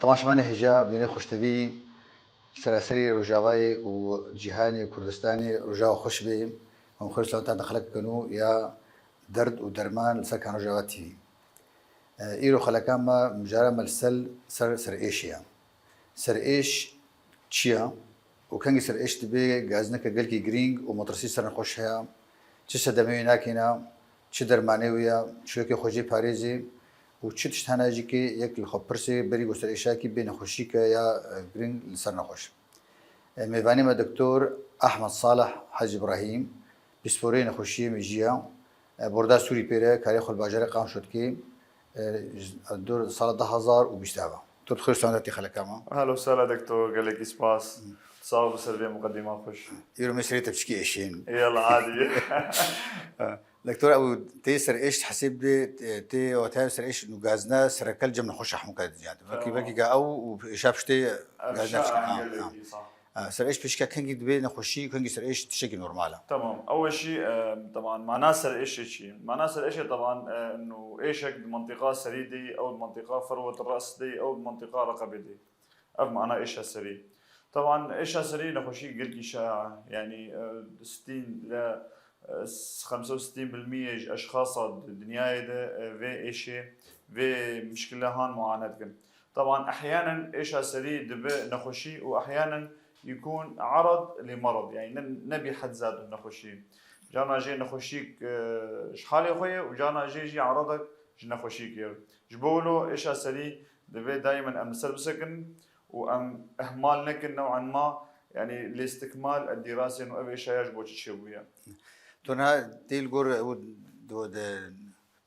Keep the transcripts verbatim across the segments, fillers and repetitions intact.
Temaşevanê hêja, bînerê xweştevî, seraserî Rojavayê û cîhanê Kurdistanê Rojava xweş bê. Em xwe selametan xelek bikin û ya derd û derman li ser Kan Rojava T V. E, îro xeleka me, mijara me li sel-, ser serêşê ye. Serêş çi ye û kengî serêş dibe gazineke gelkî girîng û metirsî ser nexweş heye? Çi sedemê wî nakêne? Çi dermanê wî ye? Çi wekî xwe jê parêzê? Û çi tişt hene jî ke yek li xwe pirsê berî ku serêşakî bê nexweşîke ya, e, girîng li ser nexweş? E, mêvanê me Doktor Ahmed Salih Hec Ibrahîm, pîsporê nexweşiyê mejî ye. E, borda sûrî pê re, karê xwe li bajarê Qamşo dike. E, ji dor sala du hazar û bîst ava. Tu bi xêr û selamet hatî xeleka me. Ehla û sehla doktor, gelekî spas. Sağ ol ser vê muqedîma xweş. Îro me serê te piçkî êşên. Yalla, adî. Doktor, ew tê serêş hesêb de, tê wate serêş û gazina sereke li cem nexweşa hemûka dinya de. Belkî, Tamam. belkî ga ew û êşa piştê Ev gazina şa piştê. Ha, gelekî ha. sax. Ha, serêş pêşke kengî dibe nexweşî, kengî serêş tiştekî normal e. Tamam. Ew şî, e, teban, mana serêşê çi? Mana serêşê teban, e, inu êşek di mentiqa serî de, ew di mentiqa ferwet res de, ew di mentiqa reqebê de. Ev mana êşa serî. Teban êşa serî nexweşî gelkî şaya, yanî, e, sitîn le, e, xemse û sitîn bil miyê ji eşxasa di dinyayê de, e, vê êşê, vê mişkilehan muane dikin. Teban ehyanen êşa serî dibe nexweşî û ehyanen yikûn erad lê merad, yanî ne, ne bî hed zat nexweşî. Carna jê nexweşîk, e, ji halê xwe ye û carna jê jî eradek ji nexweşîk ye. Ji bo wilo êşa serî divê daimen em li ser bisekin û em ihmal nekin new'an ma, yanî lê istikmal ed dîrasên û ev êşaya ji bo çi çêbûye. Tu niha tê li gor û do de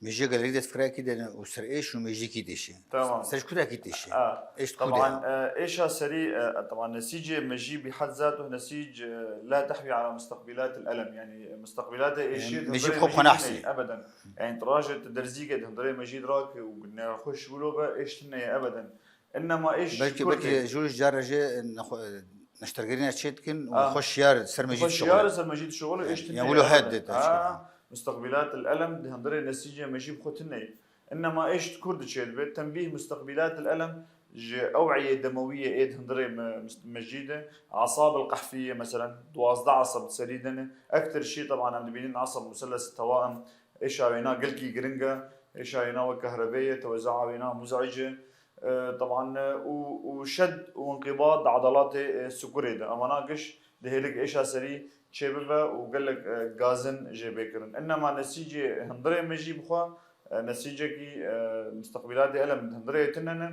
mêjiya gelekî de fikirekî de û serêş û mêjîkî têşe. Tamam. Ser ji kurekî têşe? A, Êş di ku de? Taban, e, êşa serî, e, taban nesîcê mejî bî hed zat û nesîc, e, la tehwî ala mustaqbîlat el elem. Yanî mustaqbîlatê êşî Em, mejî bi xwe xwe nehsî. Ebeden. Yanî tu rajê tu derzîkê di hundirê mejî dirake û nexweş wilo be, êş tune ye ebeden. Innema êş Belkî, ji kur belkî de. Jûr ji car re jê, e, nexwe-, e, neştergerîne çê dikin û Ah. xwe şiyar ser mejî Xwe dişuxule. şiyar ser mejî dişuxule, êş Yani, tune wilo ye het ebeden. de, Ha, mustaqbîlat el elem di hundirê nesîcê mejî bi xwe tune ye. Innema êş di kur de çêdibe, tenbîh mustaqbîlat el elem ji ew'iyê demewiyê ê di hundirê me-, must-, mejî de, asab el qehfiyê, meselen, duwazdeh asab di serî de ne. Ektir şî, teban, em dibînin asab muselles tewaem, êşa wêna gelkî giring e, êşa wêna wek kehrebê ye, tewezea wêna muzic e. E, teban, e, û, û şed û inqîbad di edalatê, e, sikurê de. Evana giş dihêlik êşa serî çêbibe û gelek, e, gazin jê bê kirin. Innema nesîcê hundirê mejî bi xwe, e, nesîcekî, e, mustaqbîlatê elem di hundirê tune ne.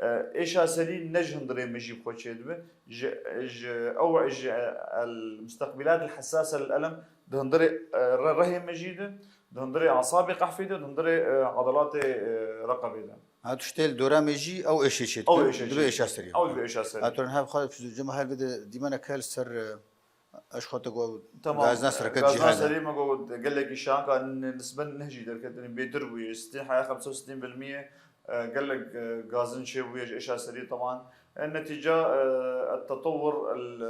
E, êşa serî ne ji hundirê mejî bi xwe çêdibe. Ji, ji ew, ji, e, el mustaqbîlat el hessase lil elem di hundirê, e, re-, rehê mejî de, di hundirê asabê qehfê de, di hundirê, e, edalatê, e, reqebê de. Ha, tu şitê li dora mejî, ew êşê çê Ew dikin, êşê dibe çê êşa serî. Ew dibe êşa serî. Ha, tu niha xwe cem her bide dîmeneke li ser, e, Eş xwe te got, Tamam, gazna sereke gazna cîhane. serî me got, gelekî şanka n-, nisben neh jî derketin, bêtir bûye. Sitîn heya xemse û sitîn bil miyê, e, gelek, e, gazin çêbûye ji êşa serî teman. E, netîca, e, el tetewur, el,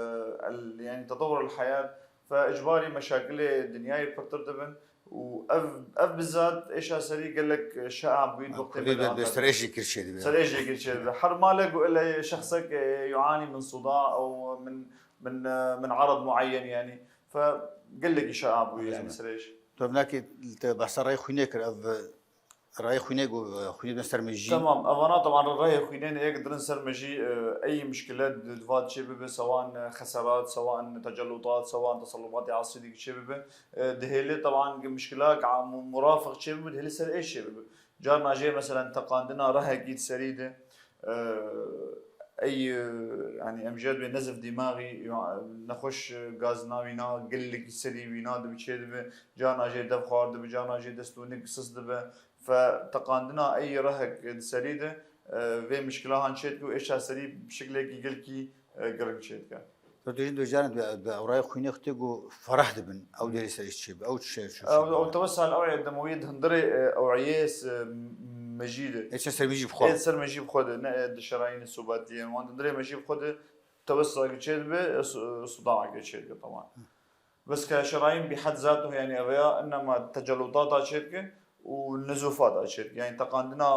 el, yani tetewur el heyat, fe icbarî meşakilê dinyayê pirtir dibin û ev, ev bizat êşa serî gelek şa bûyî Ha, wextê Kurdî me de de, de anqet. serêşî kir çêdibe. Serêşî kir çêdibe. Her malek û ele şexsek, e, yuani min suda ew min min, e, min arad muayyen yani. Fe gelekî şa bûye yani Anladım. serêş. Tu ev nakê te behsa rayê xwînê kir, ev rayê xwînê got, e, xwînê bin ser mejî. Tamam, evana taban rayê xwînê ne yek dirin ser mejî, e, ey mişkile di, di vat çê bibe, sewan, e, xeserat, sewan tecellutat, sewan tesallubatê asî dî çê bibe. E, dihêlê taban mişkila ka mu-, murafiq çê bibe, dihêlê ser êş çê bibe. Carna jê, meselen, teqandina rehekî di serî de, e, ey, e, yani, em jê dibê nezif dîmaxî, ya, nexweş, e, gazina wîna, gelekî serî wîna dibi çê dibi, carna jê dev xwar dibi, carna jê dest û nik sis dibi. Fe teqandina ey rehek di serî de, e, vê mişkila han çê dike û êşa serî bi şiklekî gelkî e, giring çêdike. Tu dijî dojaran bi, bi ewrayê xwînê xwe tê ku ferah dibin, ew derê ser îş çêbe, ew çi şey, çi Ew, ew tewesa li ewê demawiyê di hundirê, e, ewriyê s-, mejî de. Ê çi ser mejî bi xwe? Ê ser mejî bi xwe de, ne, e, di şerayînê sobatiyê. Wan di hundirê mejî bi xwe de tewesa ki çêdibe, e, su-, sudağa ki çêdike, tamam. Bes ke şerayîn bi hed zat, yani ev ya, innema tecelutata çêdike, û nizûfat a çêdike. Yani teqandina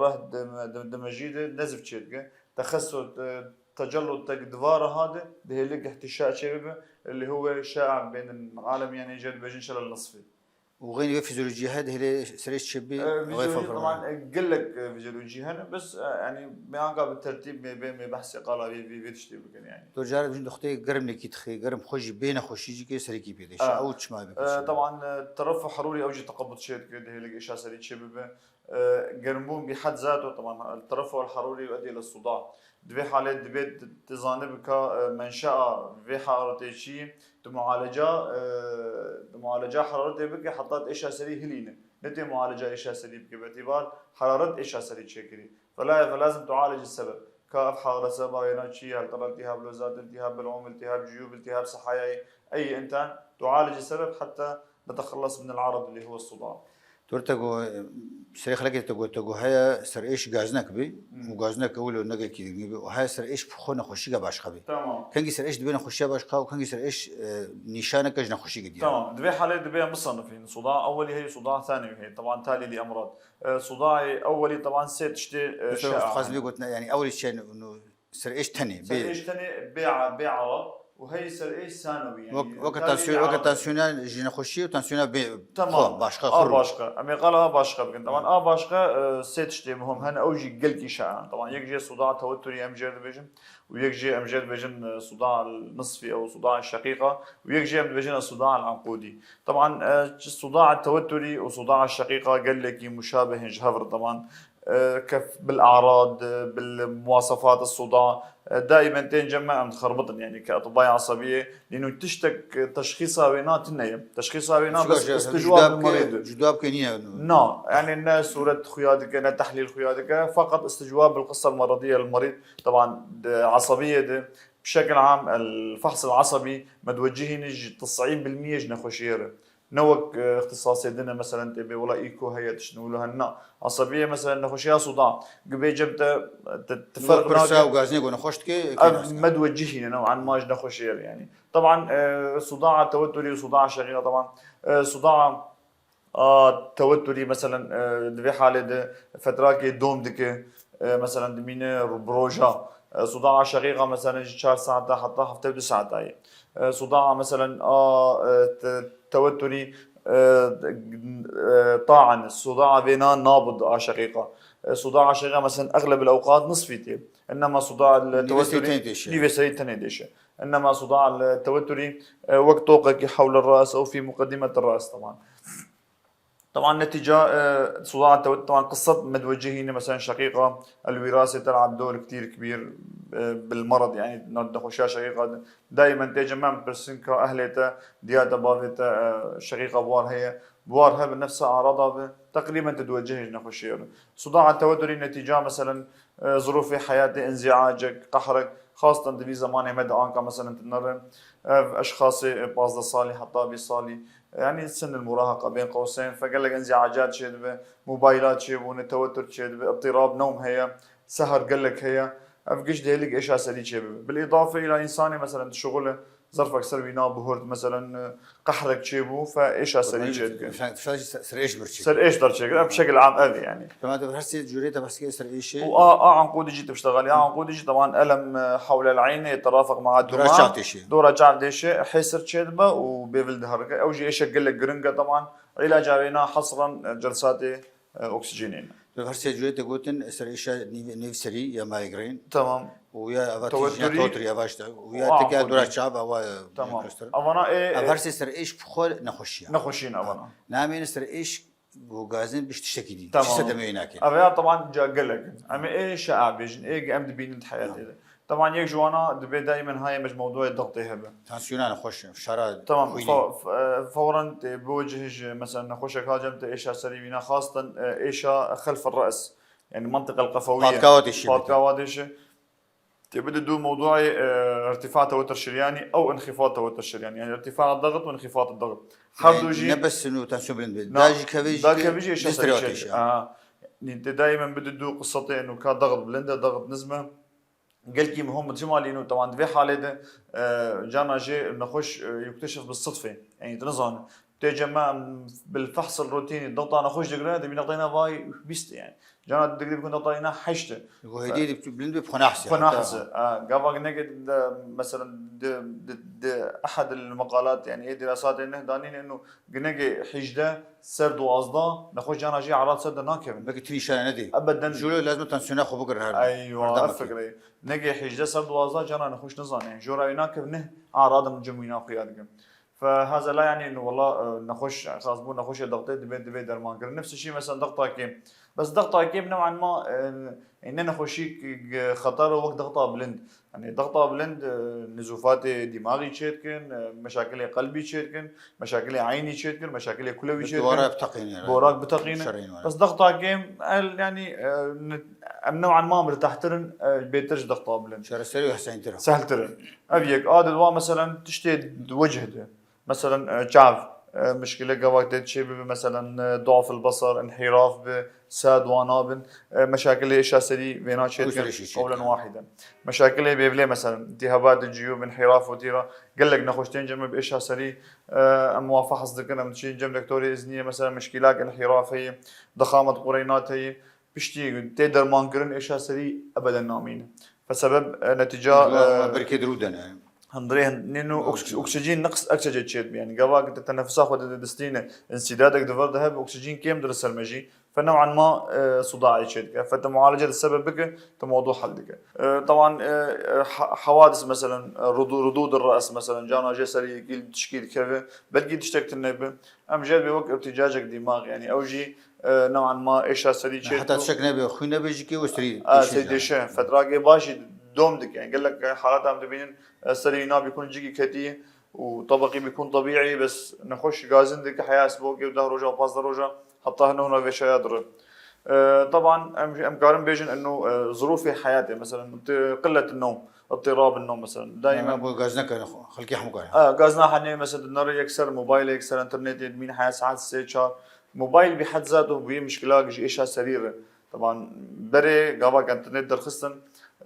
reh di, di, di mejî de nezif çêdike. Texesso, e, tecellut tek di va reha de dihêle ihtişa çêbibe, اللي هو شائع بين العالم, yani jê dibêjin şelel nisfî. Û xeynî vê fizyolojiyê heye dihêle serêş çêbî, E, ew ê fizyolojî, fevr teban, e, gelek, e, fizyolojî hene, bes, e, yani me anka bi tertîb me bê me behsê qala vê, vê, vê tiştê bikin yani. Tu cara bijin doxtê germ lêkî dixê, germ xwe jî bê nexweşî jî kê serekî pê dêşe. E, Ew çima bike e, şewa? Teban, e, teref herûrî ew jî teqebut çêdike, dihêle êşa serî çêbibe. E, germbûn bi hed zato, teban, el teref el herûrî yueddi ile suda. Di vê halê dibê tu, tu zanibî ka, e, menşea vê hararetê çi ye, tu mualeca, e, tu mualeca hararetê bike heta tu êşa serî hilîne. Ne tê mualeca êşa serî bike, bi îtîbar hararet êşa serî çêkirî. Fela, felazim tualec sebeb. Ka ev hararet sebeba wêna çi ye? Hal tera iltihab lozat, iltihab bil'um, iltihab cuyub, iltihab sehayayê. Ey insan tualec sebeb heta netaxellas min el-arad اللي هو الصداع. Tu te got, serê xelekê te got, te got heye serêş gaznek bî, Hmm. û gaznek ewil û negekî girîng bî, û heye serêş bi xwe nexweşîke başqa bî. Tamam. Kengî serêş dibe nexweşiya başqa û kengî serêş, e, nîşaneke ji nexweşîkê diyar. Tamam. Di vê halê dibe em bisanifîn. Suda ewelî heye, suda thanî heye. Teban talî lî emrad. E, sudayê ewelî teban sê tiştê, e, Mesela şea dixwazim hene. Vê gotina, yani ewelî çi ye, nu, serêş tenê, bê Serêş tenê bê a-, bê arad û heye serêş sanewî, yani Wek, weke talî tansiyona, lî weke arad. Tansiyona ji nexweşiyê û tansiyona bê Tamam. xwe başqa, A xwe rû. Başqa. Em ê qala a başqa bikin. Teban a başqa, e, sê tiştê muhim hene, ew jî gelkî şea. Teban yek jê suda teweturî em jê dibêjin û yek jê em jê dibêjin, e, suda nisfî ew suda şeqîqa û yek jê em dibêjin suda el-anqûdî. Teban, e, suda teweturî û suda şeqîqa gelekî muşabih in ji hev re teban. E, kef bil arad, bil muwasefat suda, e, daimen tên cem me em dixerbitin, yani ke etibayê asabiyê, lîno tiştek teşxîsa wêna tune ye. Teşxîsa wêna bes istijwab bil merîd e. Cuda bike nîne. Na, yani ne sûret xuya dike, ne tehlîl xuya dike, feqet istijwab bil qissa merediye el merîd. Teban di asabiyê de, bi şekil am, el fehs el asabi, me diwecihîne ji tesîn bil miyê ji nexweşiyê re. Ne wek, e, îxtisasê din e, meselen tê bê, wela îko heye, tiştin wilo hene. Na, asabiyê, meselen, nexweşiya suda, gibê cem te, te, te Wek ferq pirsa nake. Û gazinê ku nexweş dike, Ev kênaska. Me diwecihîne, new'an ma ji nexweşiyê re, yani. Teban, e, suda teweturî û suda şeqîqa, teban, e, suda a teweturî, meselen, e, di vê halê de fetrakê dom dike, e, meselen, dimîne ro-, bi roja. E, suda şeqîqa, meselen, ji çar saeta heta heft û du saeta ye. E, suda, meselen, a, e, te-, teweturî, e, e, ta'an, suda vêna nabid a şeqîqa. E, suda şeqîqa, meselen, egleb el-ewqat nisfî tê. Innema suda el-teweturî nîvê serî tenê dêşe. Nîvê serî tenê dêşe. Innema suda el-teweturî, e, wek toqekî hewle ras ew fî muqeddimet ras, teban. Teban netîca, e, suda tewet, teban qisset medwecihîne, meselen şeqîqa el-wîrase tel'ab dor kitîr kibîr, e, bil merad, yani nexweşiya şeqîqa de. Daimen tê cem me em pirsin ka ehlê te, diya te, bavê te, e, şeqîqa bi war heye. Bi war hebe nefsa arada be, teqrîben tu diwecihê ji nexweşiyê re. Suda teweturî netîca, meselen, e, zirûfê heyatê, inzîacek, qehrek, xastan di vî zemanê me de anka, meselen, tu nere, ev eşxasê, e, pazdeh salî heta bîst salî, yani sin el muraheqa bên qewseyn, fe gelek inzîacat çêdibe, mobayla çêbûne, tewetur çêdibe, îttirab newm heye, sehar gelek heye, ev giş dihêlik êşa serî çêbibe. Bil îdafe îla însanê, meselen, dişuxule, zerfek ser wî na bihurt, meselen, e, qehrek çêbû, fe êşa serî çêdike. Ser êş bir çêkir. Ser êş derçêkir, ev bi şekil am ev e, yani. Tamam, tu her sê cûrê te behs kir ser êşê. Û a, a anqûdî jî tu biştexelî. A anqûdî jî teban elem, e, hewlel eynê, terafeq maa duma. Dora çav têşê. Dora çav têşê, hêsir çêdibe û bêvil diherike. Ew jî êşek gelek giring e teban. Îlaca wê na hesran, e, celsatê, e, oksîjenê ne. Tu her sê cûrê te gotin, ser êşa nîv-, nêvserî ya migraine. Tamam. Û ya eva tîjîna teweturî ya vaş de. Û ya teke dora çav, eva, e, Tamam. Evana ê, Ev her sê ser êş bi xwe nexweşiya. Nexweşî ne evana. Nameyne ser êş û gazin biş tiştekî dî. Tamam. Çi sedemeyê nake. Ev ya teban ca gelek in. Em ê şea bêjin, ê em dibînin di heyatê de. Teban yek ji wana dibe daimen hayê me ji mewdûyê dixtê hebe. Tansiyona nexweş, fişara Tamam, xwînê. Fe-, fe-, fewren tê biwecihî ji, mesela, nexweşek ha cem te êşa serî wîna xastan, e, êşa xelf el-re's. Yani mantiqa el-qefewiyye. Patkawa têşe. Patkawa têşe. Tê bide dû mewdûyê, e, irtifa tewetir şiryanî ew inxifat tewetir şiryanî. Yani irtifa daxit û inxifat daxit. Her du jî ne bes û tansiyon bilind be. Da jî kevê jî. Da kevê jî êşa serî çêdike. Aha. Nî tê daimen bide dû qissetê û ka daxit bilind e, daxit nizm e. Gelkî muhim e, çima lîno tewan di vê halê de, e, cana jê nexweş, e, yukteşif bi sidfe. Yani tu nizane. Tê cem me em bil fehsil rutînî dixta nexweş digre, dibîne dixta îna vay bîst e yani. Cana digre bikun dixta îna heşt e. Go hêdî bilind bi xwe nahse. Xwe nahse. Ha, gava ginekê de, mesela, di, di, di ehad el meqalat, yani ê dirasatê neh danîne inu ginekê hîjdeh ser duwazdeh nexweş cana jî erat ser de nakevin. Belkî tu nîşane nedî. Ebeden. Jûre lazim tansiyona xwe bigire her. Eywa, ev fikre. Negê hîjdeh ser duwazdeh cana nexweş nizane. Jora wî nakevin, neh erat em cem wîna xuya dikin. Fe haza la yani inu wela, e, nexweş, esas bû nexweşê dixtê, divê, divê derman kirin. Nefs şî mesela dixta kêm. Bes dixta kêm new'an ma, e, e, ne nexweşî ki, ki xeter wek dixta bilind. Yani dixta bilind, e, nizûfatê dîmaxî çêdikin, e, meşakilê qelbî çêdikin, meşakilê eynî çêdikin, meşakilê kulewî çêdikin. Borak biteqîne. Borak biteqîne. Bes dixta kêm, el, yani, e, ne-, em new'an ma mirtahtir in, e, bêtir ji dixta bilind. Çareserî wî hesentir e. Sehltir in. Ev yek. A di dua, meselen, tiştê di wecih de. Meselen, e, çav, e, mişkile gavak tê çê bibe, meselen, e, duaf el basar, inhiraf bi, sad wana bin, e, meşakilê êşa serî vêna çê dikin, qewlen wahiden. Meşakilê bêvlê, meselen, iltihabat ciyub, inhiraf û tîra, gelek nexweştên cem bi êşa serî, e, em wa fehs dikin, em diçin cem doktorê izniyê, meselen, mişkilak inhiraf heye, dexamet qureynat heye, piştî tê dermankirin êşa serî ebeden namîne. Fe sebeb, e, netîca, e, berkê dirû de ne. Hundirê hin-, nîno oks-, oksijîn niqs eksace çêdibe. Yani gava ki te teneffusa xwe de distîne, insîdadek di vir de hebe, oksijîn kêm dire ser me jî. Fe new'an ma, e, sudaê çêdike. Fe te mualece di sebeb bike, te mewdu hel dike. E, tewan, e, e, ha-, hawadis, meselen, e, rudu-, rudûd re's, meselen, cana jê serî yekî tişkî dikeve, belkî tiştek tune bi. Em jê dibê wek irtîcacek dîmax, yani ew jî, e, new'an ma êşa serî çêdibe. Heta tiştek nebe, xwîn nebe jî kê wê serî, a, serî dêşe. Fetrakê baş jî dom dike. Yani gelek halata em dibînin, e, serî nabî kun cigî ketî û tebeqî bî kun tebîî, bes nexweş gazin dike heya sibokê û deh roja, pazdeh roja, heta hin hûna vêşaya dire. E, teban em, em karin bêjin eno, e, zirûfê heyatê, meselen, ti-, qillet newm, ittirab newm, meselen. Daîmen. Yani bu gaz neke, xelkê hemû kare. E, gaz nahane, mesela, dinere yekser mobaylê, yekser internetê, dimîn heya saet sê çar. Mobayl bi hed zat û bûyî mişkilak ji êşa serî re. Teban berê gavak internet derxistin,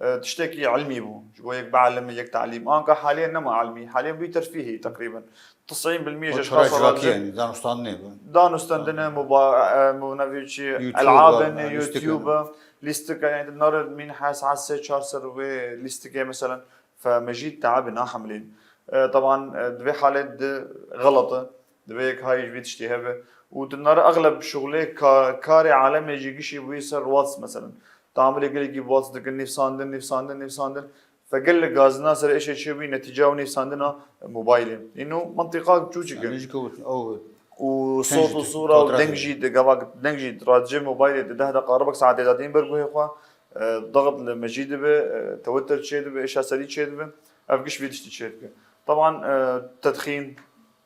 e, tiştekî ilmî bû. Ji bo yek bielime, yek talîm. Anka haliyen nema ilmî. Haliyen bûyî terfîhî teqrîben. Tisîn bil mîye ji eşxasa civakî, yani, danûstandinê bû. Danûstandine, moba-, e, mo-, nevê çi, YouTube, elabin, e, YouTube, lîstika, yani, nare min hes, hes sê çar ser wê lîstikê, meselen, fe me jî teabe nahemlîn. E, teban, e, di vê halê de xelet e. Divê yek hay ji vî tiştî hebe. Û di nare exleb şuxlê ka-, karê alemê jî gişî bûyî ser WhatsApp, meselen. Tamilê gelekî WhatsApp dikin, nivsandin, nivsandin, nivsandin. Fe gelek gazina ser êşê çêbûyî netîca û nivîsandina mobaylê. Îno mintîqa çûçik e. Yanî jî ku ew Û sot û sûra û deng jî di gava deng jî di radcê mobaylê di deh deqa ribek saetê de tên ber guhê xwe, e, dixit li mejî dibe, e, tewtir çêdibe, êşa serî çêdibe. Ev giş vî tiştî çêdike. Teban, e, tedxîn,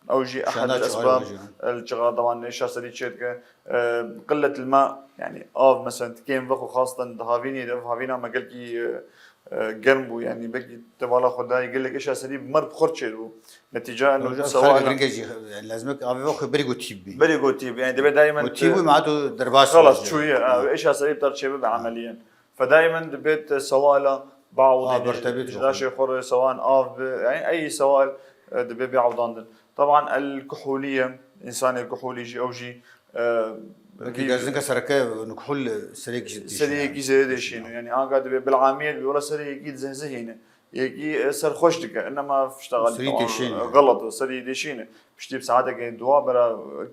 ew jî ehad esbab, e, li çixa teban êşa serî çêdike. E, qillet il ma, yani av mesela kêm vexwe xastan di havînê de, ev havîna me gelkî, e, e, germ bû, yani belkî te vala xwe dayî gelek êşa serî bi mer bi xurt çêdibû. Netîca eno sewal girîng e jî, yani lazim e avê vexwe berî gotî bî. Berî gotî bî, yani divê daimen gotî bû, ma tu derbas xelas çûye, ha, êşa serî bi ter çêbe bi emeliyen. Fe daimen dibê te sewala biawidî ji laşê xwe re sewan av bi, yani ey sewal, e, dibê biawdandin. Teban el kuhûlî ye, însanê kuhûlî jî ew jî, e, belkî gazinka sereke nikuhul serê yekî zêde dêşîne. Serê yekî zêde dêşîne. Yani anka dibê bil'amiyet bi wela serê yekî dizehzehîne. Yekî, e, serxweş dike. Înema fişta xelet e, serî dêşîne. Piştî bi saeteke dua bera, e,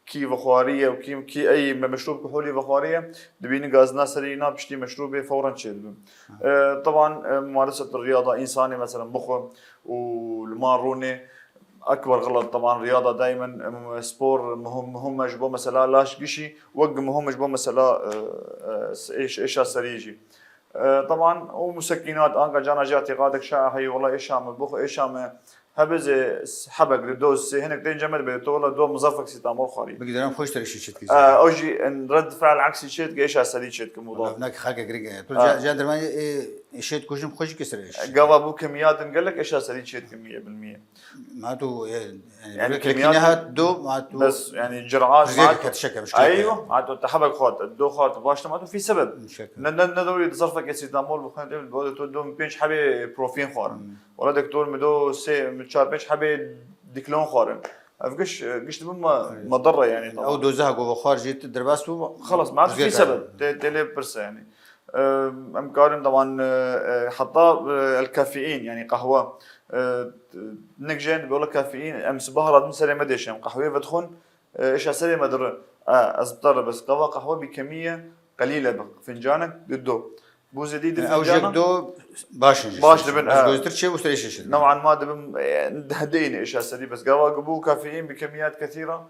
kî vexwariye û kî, kî ey me meşrûb kuhûlî vexwariye, dibînin gazina serê îna piştî meşrûbê fewren çêdibe. E, teban, e, mumareset riyada însanê, mesela, bixwe û li ma rûnê, ekber xelet, teban, riyada daimen, em, spor muhim, muhim e ji bo mesela laş gişî, wek muhim e ji bo mesela, e, e, êş-, êşa serî jî. E, teban, û musekînat, anka cana jî îtîqadek şaî heye, wela êşa me, bixwe êşa me, hebizê s-, hebek li do sê, hinek tên cem me dibê, tu wela do muzafek sîtamol xwarî. Belkî deram xweş ter êşê çêdike. E, o jî en red fiil aksî çêdike, êşa serî çêdike mudaf. Wela, hinek xelke girîng e. Tu ca, ca dermanê ê, êşê dikujin xwe jî kesir êşê. Gava bû kimiyatin gelek êşa serî çêdike miye bil miye. Ma tu, e, yani, yani kimiya nehat do, ma tu bes, yani, ciraat, ma tu, ketişek, ketişek. Eywa, ma tu tehebek xwat, do xwat, baş ma tu fî sebeb. Ne, ne, ne dewrî di zarfeke sîtamol bixwin, tu do, tu do pênc hebê profîn xwarin. Hmm. Wala doktor mi do sê, mi çar pênc hebê diklon xwarin. Ev giş, giş dibin me, Evet. medarre yani, tamam. Ew dozeha ku vexwar jî tu derbas bû. Xelas, ma fi sebeb. Tê, tê lê pirse yani. Ee, em karin, tamam, e, e, hatta, e, el kafein, yani qehwe. E, nek jên bi wala kafein, em sibah radin serê me dêşe, em qehweyê vedixwin, e, êşa serê me dire. E, ez bi te re bes, qehwe, qehwe bi kemiye qelîle bi, fincanek, di do. Bû zêdî di Yani ew jek fincana. do baş in jî. Baş dibin, Ez e. göztir çê û serê şeşin. New'an ma dibim, e, deh deyne êşa serî, bes gava bu kafein bi kemiyat kethîra,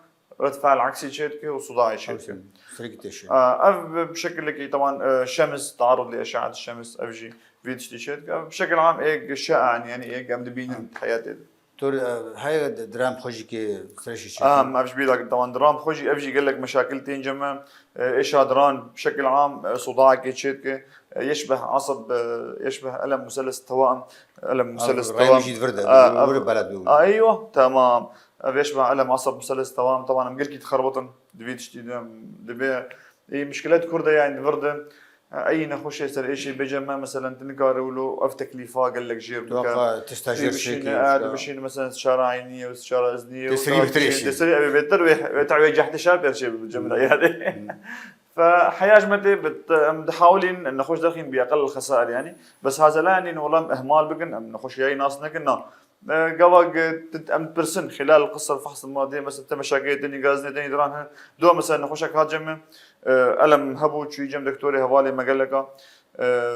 red fe'l aksî çê dike û sudayê çê dike. Sürekli teşe. Ev bi şekilekî, teman, e, şems, taarrud li eşaet şems, ev jî vî tiştî çê dike. Ev bi şekil am ê şe'an, yani ê em dibînin heyatê de. Tor, e, heye diram xwe jî kê, streşî çê. Em, ev ji bîra teman diram xwe jî, ev jî gelek meşakil tên cem me. E, êşa diran bi şekil am, e, sudayekê çê dike. E, yeşbeh asab, e, yeşbeh elem museles tewam. Elem museles tewam. Rayim jî vir de, vir bela dû. Eywa, tamam. Ev yeşbeh elem asab museles tewam. Teman em gelkî dixerbitin. Divê tiştî de, divê, ê, muşkilet kur de yani vir de. Ey nexweşê ser êşê bêje me, meselen, tu nikare wilo ev teklîfa gelek jêr bike. Doqa tu stajyer Tê bişîne, şekil, e, tu bişîne, meselen, stişara eynî ye, stişara iznî ye, Tê serî bêtir êşî. Tê serî ev bêtir wê, wê te wê cehd şer pêr çê bibe cemla yani. Fe heya ji me tê bi, em dihawilîn nexweş derxîn bi eqel xesair yani. Bes hazela yani, wela em ihmal bikin, em nexweşiyayî nas nekin, na. E, gava ge-, em dipirsin, xilal qisa fehs ma dê, mesela, te meşakê tenî gazine, tenî diran he. Do, mesela, nexweşek hat cem me, e, elem hebû, çûyî cem doktorê hevalê me geleka. E,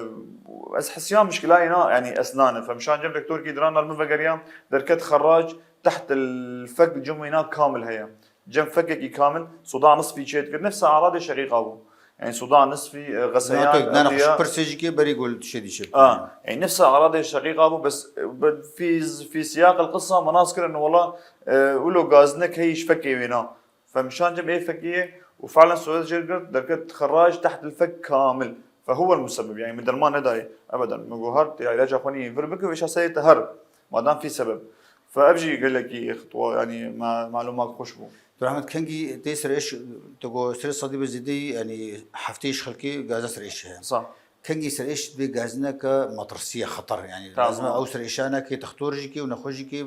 ez hesiya mişkilayê na, yani, esnane. Femşan cem doktor kî diran al min vegeriya, derket xerrac, teht el fek cem wîna kamil heye. Cem fekekî kamil, suda nisfî çê dikir. Nefsa aradê şeqîqa bû. Yani suda nisfî, e, xeseyan, Nato, nana xwe pirsê jî kê berî gol tişê dî çê. A, yani nefsa aradê şeqîqa bû, bes, e, be-, fî, fî siyaq el qisa me nas kirin, wala, e, wilo gaznek heyî ji fekê wêna. Femşan cem ê fekê ye û fe'len suwed jê girt, derket xerrac teht el fek kamil. Fe huwe el musebbib, yani min derman nedayê. Ebeden, min got her, ya îlaca xwe nî vir bike, vêşa serê te her. Madem fî sebeb. Fe ev jî gelekî xitwa, yani ma-, malûmak xweş bû. Dur Ahmet, kengî tê serêş, tu go serê sedî bi zêdî, yani heftê ji xelkê gaza serêş heye. Sa. Kengî serêş dibê gazineke metirsî ye, xeter, yani. Tamam. Lazim e ew serêşanekê textor jî kê û nexweş jî kê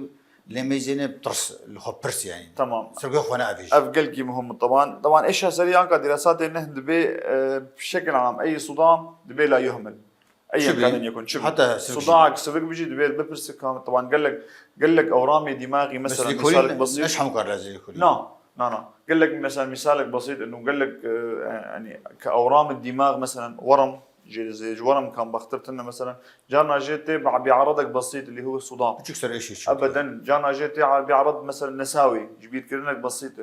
lê mêzêne tirs, li xwe pirs, yani. Tamam. Sergê xwe ne avêjî. Ev gelkî muhim e. Teban, teban êşa serî anka dîrasatê neh dibê, e, bi şekil am, ey suda dibê la yuhmil. Ey Çi bî? Emkanin yekun, çi bî? Heta sivik jî. Sudayek sivik bijî, divê bipirsi kam, teban gelek, gelek ewramê dîmaxî, mesela, Mesela lêkolîn mîsalek besît. Ne ji hemû kar lazim lêkolîn. Na, na, na. Gelek, mesela, mîsalek besît, inu gelek, e, yani, ke ewramê dîmax, mesela, werem, jê, jê, ji werem kam baxtir tine, mesela, carna jê tê bi, bi aradek besît, li hu suda. Küçük ser eşi çi. Ebeden, carna jê tê bi arad, mesela, nesawî, ji bîrkirinek besît.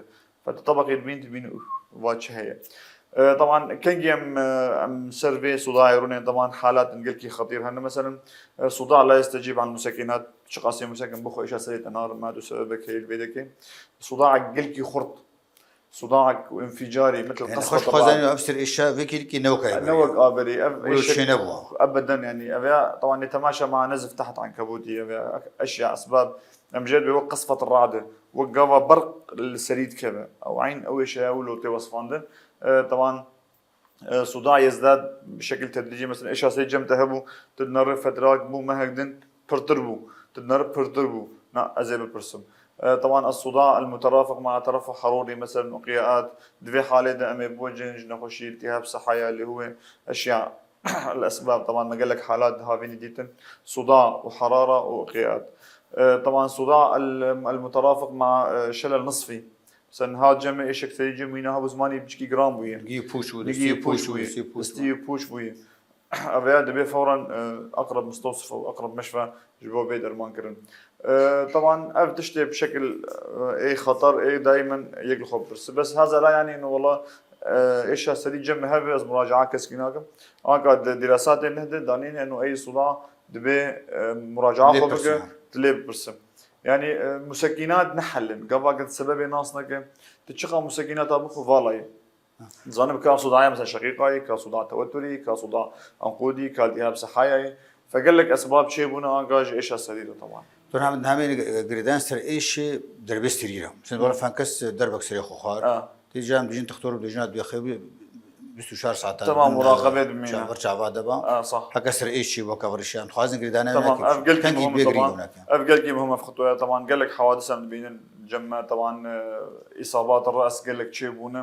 Fetî tebaqê dibîn, dibîn, ûh, va çi heye. E, teban, kengî em, e, em ser vê sudayê rûnên, teban, halat in gelkî xetîr hene. Meselen, e, suda la yestecîb an musekinat, çiqasê musekin bixwe êşa serê te narin, ma du sebebek heye li vê dekê. Sudaek gelkî xurt, sudaek û înfîcarî, mitil Yani qesfet xweş xwezanî rad. Ev ser êşa vê kêlkî ne wek ayberî. Ne wek aberî, ev Wilo êşek çê nebû. Ebeden, yani, ev ya, teban, ne temaşa ma nezif teht ankebûtî, ev ya, eşya, esbab. Em jê dibê wek qesfet rade, wek gava berq li serî dikeve. Ew eyn ew êşeya wilo tê wesfandin. E, teban, e, suda yezdad bi şekil tedrîcî, mesela êşa sê cem te hebû, tu dineri fetrak bû, mehek din pirtir bû, tu dineri pirtir bû. Na, ez ê bipirsim. E, teban, es suda el muterafiq ma terafu harûrî, mesela uqiyaat, di vê halê de em ê biwecin ji nexweşî, iltihab sehaya, lê hû eşya. الأسباب، طبعا، me gelek halat di havînî dîtin. Suda û harara û qiyat. E, طبعا، suda el, el muterafiq ma, e, şelel nisfî. Mesela niha cem êşek serî cem wîna hebû, zimanî piçkî giran bûye. Gî pûç bû, Gî pûç bûye, destî pûç bûye. Ev ya dibê fewran, e, aqreb mustewsif û aqreb meşfe ji bo bê derman kirin. E, teban ev tiştê bi şekil, e, ê xeter, ê daimen yek li xwe bipirse. Bes hezela, yani, no wala, e, êşa serî cem hebe, ez muracaa keskî nakim. Anka di dîrasatê neh de danîne, no ey suda dibê, e, muracaa Lê xwe bike, pirsin. Tu lê bipirse. Yani, e, musekînat ne hel in. Gava gid sebebê nas neke. Tu çiqa musekînata bixwe, valayê. Dizanim ka suda ya, mesela, şeqîqa ye, ka suda teweturî, ka suda enqûdî, ka iltihab sehaya ye. Fe gelek esbab çêbûne, anka ji êşa serî re, teban. Tu hem, hemê girêdan ser êşê derbê serî re. Mesela, bana fan kes derbek serê xwe xwar. Ha. Tê cem dijin textor û dijina duyê xeybî bîst û çar saetan Tamam, muraqebe dimîne. Çavar çava de ba. Ah, sah. Heke ser êşî weke virişiyan. Dixwazin girêdana Tamam, neke. Ev gelkî Kengî muhim bê girî taban. Neke. Ev gelkî muhim ev xutwaya taban. Gelek hawadis em dibînin cemme taban, e, îsabat re's gelek çêbûne.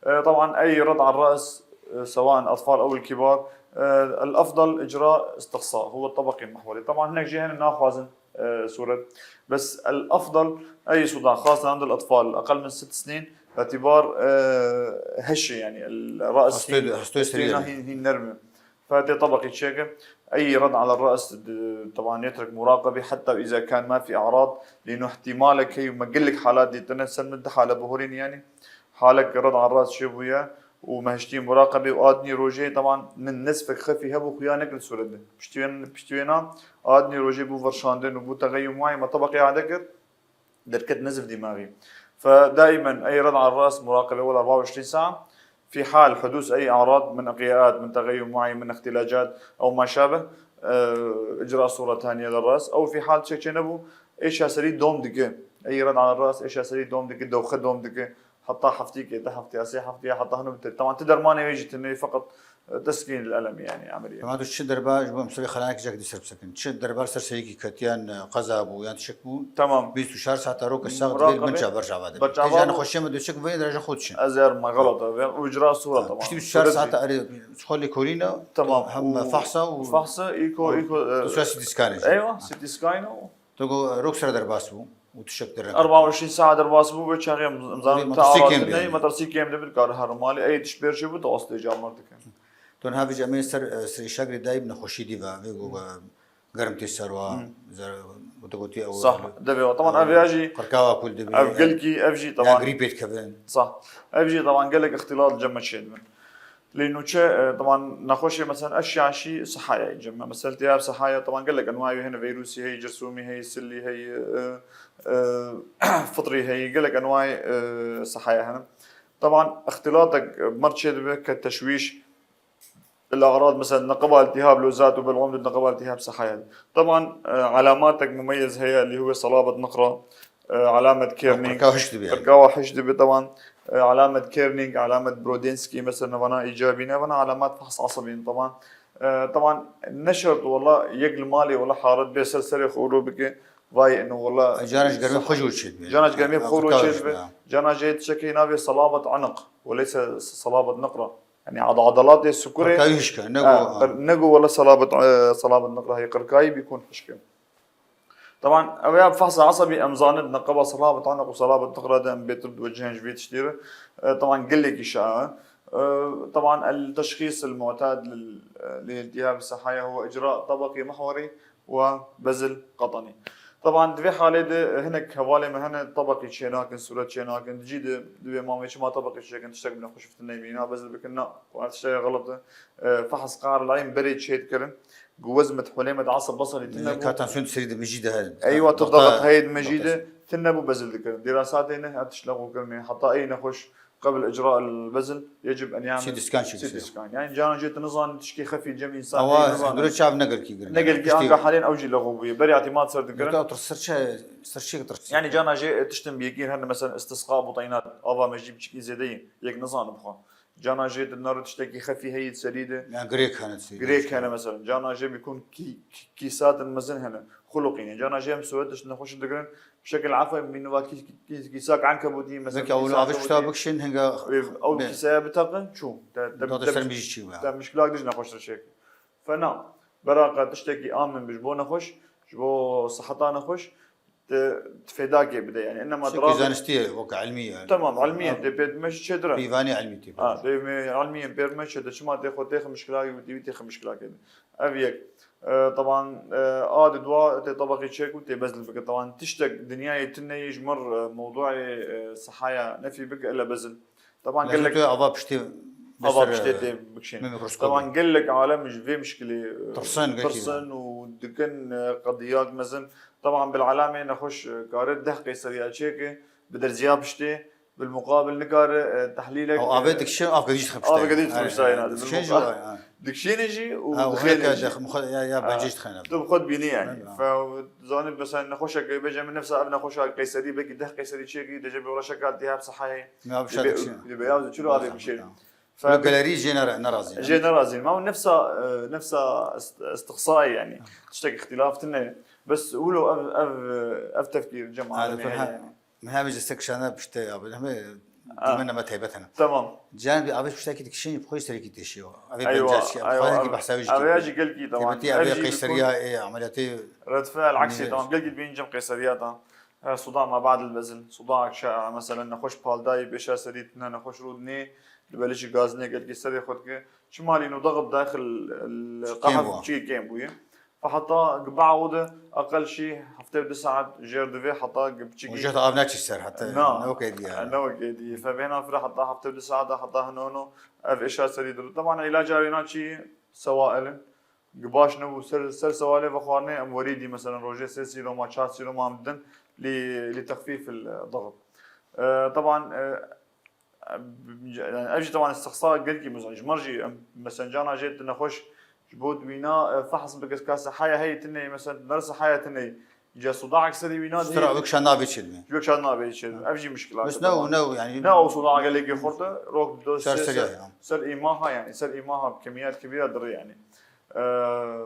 E, taban ey red al re's, e, sewan atfal ew el kibar, e, el afdal icra istiqsa. Huwa tabaqî mahwerî. Taban hinek jî hene naxwazin e, sûret. Bes el-afdal, ey sûdan xasen end el-atfal, eqel min sitt snin, bi îtibar, e, heşê, yanî el-ras Hestê hîn, de, hestê hestê serî de. Hîn, hîn nerm e. Fe tê tebeqî çêke, ey red ala ras, de, teban yetrek muraqebî, heta iza kan ma fî a'rad, lîno ihtimalek heye, me gelek halat dîtine, ser min du hale bihurîn, yanî halek red ala ras çêbûye, û me hiştî muraqebê û adnî rojê, teban min nesfek xefî hebû xuya nekir sûret de. Piştî wê, piştî wêna adnî rojê bû verşandin û bû teqeyum wayê me tebeqê ade kir, derket nezif dîmaxî. Fe daimen ey red al ras muraqebe wela arba û işrîn sae. Fî hal hudûs ey arad min iqyaat, min teqeyum wayê, min ixtilacat ew ma şabeh, e, icra sûra taniye li ras. Ew fî hal çek çê nebû, êşa serî dom dike. Ey red al ras, êşa serî dom dike, dewxe dom dike. Heta heftîkê, du heftî, sê heftî, heta hinu bitir. Teman ti dermanê wê jî tune, feqet, e, teskîn el-elem, yanî, emeliyat. Tamam, tu çi derba ji bo misilê xelanek cek dî ser bisekin. Çi derba ser serîkî ketiyan, e, qeza bû, yan tişek bû. Tamam. Bîst û çar saet ro ke sax Muraqebe. Dibê min çavar çava de. Ber çava Têca bû. Nexweşê min dişek vê derece xwe diçin. Ez yer me xelat e. Vê icra sûra tamam. Piştî bîst û çar saet erê xwe lêkolîne. Tamam. Hem Û fahsa û fahsa, îko, îko, e, tu siyasî dîskane jî. Eywa, sî dîskane û Tu got rok sere derbas bû û tişek direk. Arba û işîn saet derbas bû, vê çaxê em, em zanin Vê te metirsî kêm aratine, bî. Metirsî kêm de bir kar her malê, ey diş pêr çê bû, te astê camar dikin. Tu niha vêca em ê ser, e, ser îşa girêdayî bi nexweşî dî ve, vê got, e, germ tê ser wa, Hı. zer, got, got, ew, Sah, devê wa. Tamam, ev ya jî, Qirkawa kul dibê, ev gelkî, ev jî, ya tamam. Grîpê dikevin. Sah. Ev jî, tamam, gelek îxtîlat cem me çê dibin. Lê nûçe, e, teman nexweşê, mesela, eşya şî sihaya cem. Mesela, têya sihaya, teman gelek enwayê hene, vîrusî heye, cirsûmî heye, sillî heye, e, e, fitrî heye, gelek enwayê, e, sihaya hene. Teman îxtîlatek mer çê dibe ke teşwîş, el-a'rad, mesela, neqeba iltihab lozat û bel'um di neqeba iltihab sihaya. Teman, e, alamatek mumeyez heye, li huwe salabet niqra, e, alamet Kerning. Qirkawa hiş dibe yani. Qirkawa hiş dibe, teman, e, alamet Kerning, alamet Brodinski, mesela, vana îcabî ne, vana alamat fahs asabî ne, teman. E, teman, ne şert, wela, yek li malê, wela, haret bê ser serê xwe ûlo bike, vay, eno, wela, Cana ji germê xwe jî çê dibe. Cana ji germê xwe ûlo çê dibe. Cana jê tişekê navê salabet aniq, weleyse salabet niqra. Yani ad-, adalatê sukurê. Qirkayî hişke, ne Ha, got, qir-, ne got wela salabet, e, salabet niqra heye, qirkayî bîkun hişke. Teman, ew ya fahsa asabî em zanin, neqeba salabet aniq û salabet niqra de em bêtir diwecihên ji vê tiştî re. E, teman gelekî şa. E, teman el teşxîs el mu'tad lil, e, li iltihab sihaya huwa icra tebeqî mihwerî. Wa bezil qetanî. Teban, di vê halê de hinek hevalê me hene tebeqî çênakin, sûret çênakin. Di cî de divê mamê çima tebeqî çêkin, tiştek bi nexweşiftin neyê, îna bezil bikin, na, wan tiştek xelet e. E, fehs qar layim berê çê dikirin. Guwez mit hulê mit asab basarî tine bû. Ka tansiyon serî de mejî de hene. Eywa, tu Doktor, daxet heyê de mejî de doktor. Tine bû bezil dikirin. Dêra saetê ne her tişt lexo kirine. Heta ey nexweş Qebl icra el bezil, yecib en ya'mel Sî diskan çêkir. Sî diskan. Yani cana jê tu nizanî tişkî xefî cem însan Awa heye, nizanî. Hindure çav negelkî girin. Negelkî Piştî anka halên ew jî lexo bûye. Berê îtîmat ser dikirin. Neka tir ser çi, ser çi tir Yani cana jê tiştin bi yekî hene, mesela istisqa, butînat, ava mecî biçikî zêde ye. Yek nizanî bixwe. Cana jê tu naro tiştekî xefî heye serî de. Yani girêk hene serî. Girêk hene mesela. Cana jê bikun kî, kî, kîsatin mezin hene. Xuluqîne. Cana jê em suwet tişt nexweş dikirin. Şekil efe mînova kî-, kî-, kîsak enkebûtî, mesela, Belkî ew kîsak avê enkebûtî. Pişta bikişin hinga Ev, ew Bê. Kîsaya bitakin, çû. Te, te, Data te ser miş-, mijî çî ya. Te mişkilak dij nexweş re çêk. Fena. Beraqa tiştekî amin bi ji bo nexweş, ji bo siheta nexweş, te, te fêdakê bide. Yani, enema Şekî diravê zanistî ye, weke ilmî ye. Tamam, ilmî ye, Ha. Tê pê dime çêtir e. Pîvanî ilmî tê pê Ha, dime. Tê me ilmî ye, pê dime çêtir. Çima tê xwe têxe mişkilak, wî tê xwe mişkilak. Ev yek. E, teban, e, a di dua tê tebeqî çêk û tê bezil bike. Teban tiştek dinyayê tune yê ji mir, e, mewduayê, e, sihaya nefî bike, ele bezil. Teban Lezî gelek tu ava piştî ava beser, piştê e, tê bikişîn. Me mikroskop. Teban gelek alem ji vê mişkilê, e, Tirsin, gelkî tirsin û dikin, e, qediyak mezin. Teban bil alamê nexweş, e, kare deh qeyseriya çêke, bi derziya piştê. Bilmuqabil nikare, e, tehlîlek, Ew avê e, dikişe, av gedî dixin piştayê. Avê gedî dixin piştayê, ha, dikişe jî bilmuqabil. Ay, ay. Dikişîne jî û Ha, û dixêne heke jî. Dix-, ya, ya Ha. bencê jî dixêne. Tu bi xwe dibînî yani. Aynen. Fe, zanî mesela nexweşeke bêje min nefsa ev nexweşa qeyserî, belkî deh qeyserî çêkî, dêje bi wela şeka tê hep sihayê. Ne, av Dibê, şa dikişe. Dibê ya çilo avê Bazen bikişe. bazen. Wilo gelerî jê ne, nerazî ne. Jê nerazî ne. Ma nefsa, e, nefsa ist-, istiqsayê yani. Tiştek îxtîlaf tune. Bes wilo ev, ev, ev tefkîr cem Ha, alemê doktor, heye ha. yani. Min hemî ji sekşana piştê abi, hemî Ha. dîmen nema taybet hene. Tamam. Can bir abi piştekî dikişîn, xwe serekî teşiyo. Abi Eywa, bencaşî, eywa, xwe ki ev, behsa wî ev ya jî gelkî, tamam. Taybetî Ev abi jî bi qeyseriya, e, ameliyatê Redfel aksê, Nî- tamam. Gelkî dibîn cem qeyseriya da. E, suda ma ba'd el bezil. Suda akşa, mesela, nexweş paldayî, beşa serî tine, nexweş rûdinê, li belê jî gazinê gelkî serê xwe dike. Çima lîno daxib daxil, el, Çi qehf kêm bû. çi kêm bûye. Fe heta gi ba'û de aqel şî heftê û du saet jêr divê, heta gi piçikî. Û jêt av neçî ser heta Na. ne wekê diye. Ne wekê diye. Fe bêhna fira heta heftê û du saet, heta hino hino ev êşa serî dibe. Teban îlaca wê na çi sewail in. Gi baş nebû ser, ser sewalê ve xwarinê em werî dî, mesela rojê sê sîroma, çar sîroma em didin lî, lî texfîf il daxib. E, teban, e, Yani, ev jî teban istixsa gelkî mezin. Ji mer jî em mesencana jê tu nexweş ji bo wîna, e, fehs bike ka sihaya heye tune, mesela nere sihaya tune. Ca suda ekserî wîna Ji tira wek şan navê çêdibî. Ji wek şan navê çêdibî. Ev jî mişkila Bes te ne, teban. ne, yani Ne o suda gelekî xurt e, rok do Ser se-, seriya se-, ya. ser îmaha yani, ser îmaha kemiyat kebîra dire yani. Eee,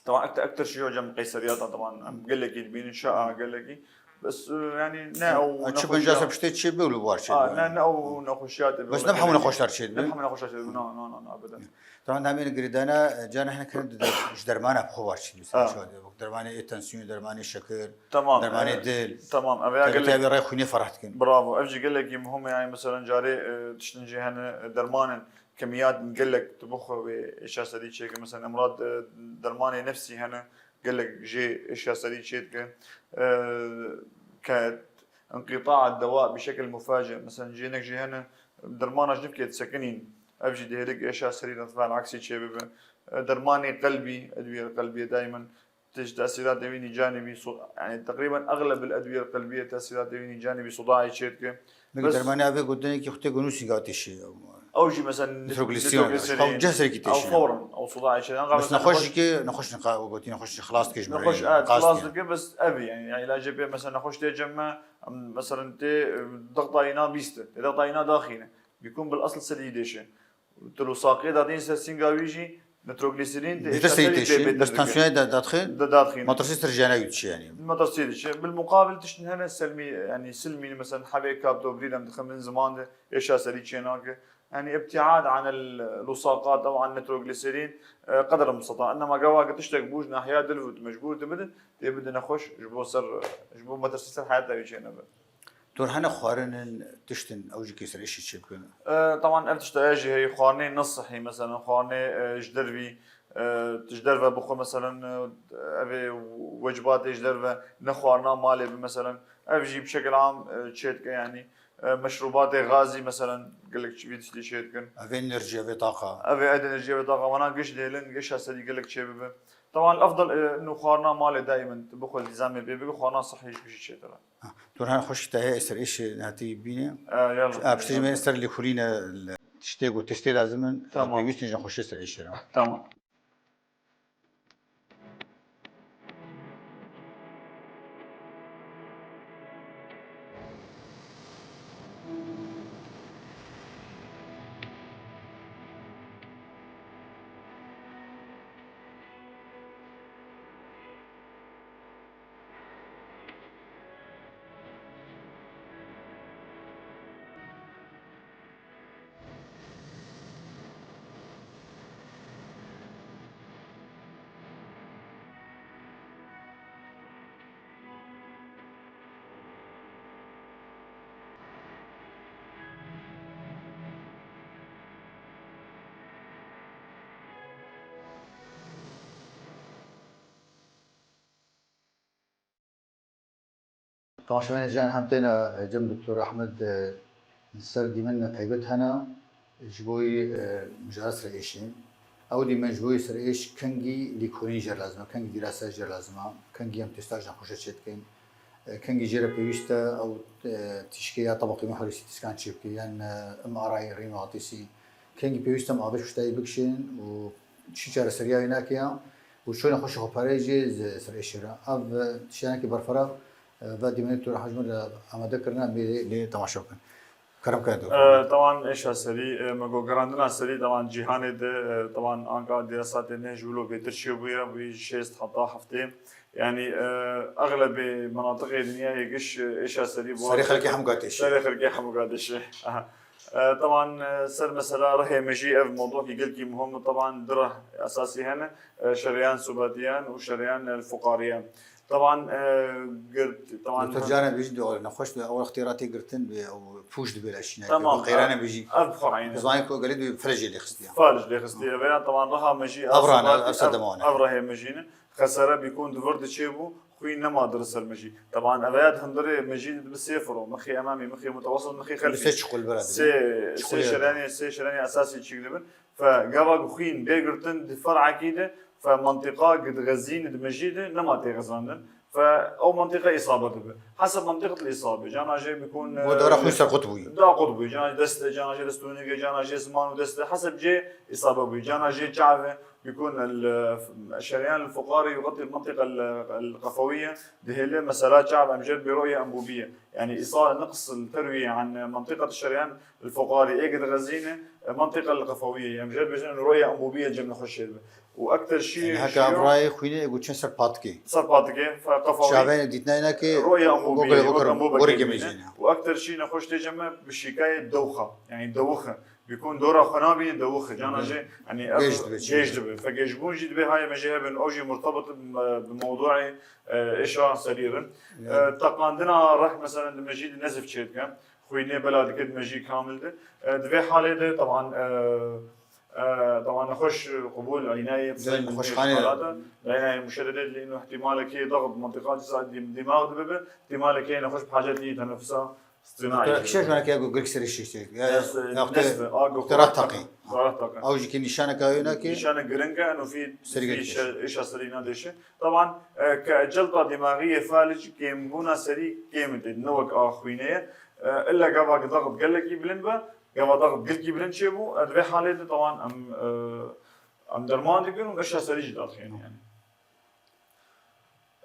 Teban ekter, ekter şiyo cem qeyseriyata teban em gelekî dibînin şa gelekî. Bes, e, yani ne ew Çi nexweşiya- binca se piştê çê bê û li war çê A, bê. ne, ne ew nexweşiyatê bê Bes wele ne hemû gelekî. nexweşdar çê Ne dibîn. hemû nexweşdar çê dibîn. Na, na, na, na, abadan. Teban hemî girêdana, e, cana hene kirin di, ji dermana bi xwe war çê dibîn. Ha. Şo de, wek dermanê ê tensiyon, dermanê şeker, Tamam, dermanê e, dil. tamam, ev ya Tabii ki gelek- ev rê xwînê ferah dikin. Bravo. Ev jî gelekî muhim e, yani mesela carê, e, tiştin jî hene, e, dermanin. Kemiyat gelek tu bixwe wê êşa serî çêke. Mesela emrad, e, dermanê nefsî hene, gelek jê êşa serî çêdike. E, ke inqîta dewa bi şekil mufaci. Mesela cênek jî hene, dermana ji nifkê disekinîn. Ev jî dihêlik êşa serî de fel aksî çêbibe. E, dermanê qelbî, edwiyel qelbiyê daimen. Tij tesîratê wî nî canibî so-, yani teqrîben egleb el edwiyel qelbiyê tesîratê wî nî canibî sodayê çêdike. Bes dermanê avê gotinê ki xutê gonûsî gatê şî. Ew jî mesela nit-, Nitroglisîyon, nitroglisîrin. Ew ceh serekî têşî. Ew fawran, ew sodayê çêdike. Anqa Bes mesela nexweş nexweş- ki, nexweş niqa, o gotî nexweş xilas dike ji Nexweş, mirê, evet, qas xilas diye. dike, bes ev yani. Yani ilacê pê mesela nexweş tê cem me, em, mesela tê, e, dexta yîna bîst e. Tê dexta yîna daxîne. Bîkûn bil asl serî dêşe. Tu li saqê dadîn ser sînga wî jî nitroglisîrîn tê Bêtir êşa seyî serî têşî, pê bêtir bes dike. tansiyonê de dadxê, De dadxîne. matrasî tir jiyana wî diçî yanî. Matrasî diçe. Bil muqabil tiştin hene selmî, yani silmî, mesela hebê kaptobirî dem dixin bin ziman de êşa serî çê nake. Yani ibtiad anil lusaqat ew an nitroglisîrîn, e, qedr misteta. Ennema gava ki tiştek bû ji nahiya dil û tu mecbûr dibidin, tê bidin nexweş ji bo ser, ji bo matrasî ser heyata wî çê nebe. Tor hene xwarinin tiştin ew jî kêser êşî çê bikin? E, teban ev tişta ya jî heye, xwarinê ne sihî, mesela xwarinê, e, ji dervî, e, tu ji derve bixwe, mesela, e, evê wecibatê ji derve, ne xwarina malê bi, mesela, ev jî bi şekil am, e, çê dike, yani, e, meşrûbatê gazî, mesela, gelek çi vî tiştî çê dikin. Ev enerji, ev taqa. Ev, ev enerji, ev taqa, wana giş dêlin, giş serî gelek çê bibe. Teban efdal, e, inu xwarina malê daimen, tu bixwe dîzamê pê bike, xwarina sihî ji gişî çêtir e. Ha, tu hene xweşik te heye ser êşê hatî bîne. E, yalla. A, piştî jî me ser lêkolîne li tiştê ku testê lazim in, Tamam. pêwîst in ji xweşê ser êşê re. Tamam. Temaşevanê can hem têne cem Doktor Ahmed, e, ser dîmen me taybet hene ji bo yî, e, mijara ser êşê. Ew dîmen ji bo yî ser êş kengî lîkolîn jê re lazim e, kengî dîrasa jê re lazim e, kengî em testa ji nexweşe çê dikin, e, kengî jê re pêwîst e ew, e, tîşkê ya tebeqî muhri sî tîskan çê bike, yan, e, M R I rînoxatîsî. Kengî pêwîst e em avê ji piştayî bikişînin û çi çareseriya wê nake ya û çi nexweşê xwe parê jê ji ser êşê re. Ev, e, tiştanekî berfireh, e, ve dîmenê Doktor Hacî Mir amade kirine, em ê lê, lê temaşe bikin. Kerem ke doktor. E, tewan êşa serî, e, me got gerandina serî, tewan cîhanê de, e, tewan anka diyasatê ne ji wilo bêtir çêbûye, bûyî şêst heta heftê. Yanî, e, exlebê menatiqê dinyayê giş, e, êşa serî bu Serê xelkê hemû gatê şe. Serê xelkê hemû gatê şe. Aha. E, tewan, e, ser mesela rihê mejî ev mewdûkî gelkî muhim, tewan du rih esasî hene, e, şereyan subatiyan û şereyan el fuqariyan. Tewan, e, girt, tewan Doktor, carna bêjin, nexweş dibe, ew wextê re tê girtin, ew pûş dibe leşîne. Tamam. Qeyrane bêjî. Ev bi xwe eyne. Zimanê ku gelê dibe felcê lê xistiye. Felc lê xistiye. Veya tewan riha mejî, Ev rane, ev sedema wan e. Ev rihê mejî ne. Xesere bîkûn di vir diçê bû, xwîn nema dir ser mejî. Tewan ev ya di hundirê mejî dibe sê firo, mixê emamî, mixê mutewessit, mixê xelfî. Sê çiqul bira dibe. Sê, sê şerenê, sê şerenê esasî çîk dibin. Fe gava ku xwîn bê girtin di ferekî de, fe mentiqa ku dixezîne di mejî de, nema tê xezandin. Fe ew mentiqa îsabe dibe. Heseb mentiqet îsabe. Cana jê bikûn, Bu dewra e, xwîn serqot bûyî. Da qut bûyî. Cana jê dest e, cana jê destûnîk e, cana jê ziman û dest e. Heseb cê îsabe bûyî. Cana jê çav e. بيكون ال-، الشريان الفقاري يغطي المنطقة ال-، القفوية. Dihêle mesela çav em jê re dibê رؤية أنبوبية. يعني إصابة، نقص التروية عن منطقة الشريان الفقاري. Êk dighezîne منطقة القفوية. Em jê re dibêjin رؤية أنبوبية cem nexweşê dibe. û ekter şî Yanî heke şîyo ev rayê xwînê êk û çend ser patikê. Ser patikê, fe qefawî. Çavên dîtnayê nake, Çavên anbûbê, wek, wek, wek anbûbek wek dibîne. Û ekter şî nexweş tê cem me bi şîkayê dewxa. Yanî dewix e. Bîkûn dora xwe nabîne dewix e. Cana jê, yanî ev Gêj dibe, çi gêj dibe. dibe. Fe gêjbûn jî dibê hayê me jê hebin. Ew jî murtebit bi, bi mewdûê, e, êşa serî re. Ya. E, teqandina reh, mesela, di mejî de nezif çêdike. Xwînê bela dike di mejî kamil de. E, di vê halê de, tewan, e, e, tewan nexweş qubûl, inayê Zey nexweşxanê. Inayê muşedede, lêno ihtimalekê daxit mentiqa dîsa dîm-, dîmax dibe be, ihtimalekê nexweş bi hacet nî teneffusa Doktor, kişa ji wan ke ku girk serê şiştê. Ya, Yes, ya, nezve, a, doktor, doktor Rahtaqî. Rahtaqî. Ew jî ki nîşaneke wê nake. Nîşane giring e, eno fî, Serî fî girk şe-, êşa serî nadêşe. Tewan, e, ke celta dîmaxî yê falij kêmbûna serî kêm tê, ne wek a xwînê ye. E, illa gava ke daxit gelekî bilind be, gava daxit gelkî bilind çêbû, e, di vê halê de tewan em, e, em derman dikin û êşa serî jî dadixînin yani.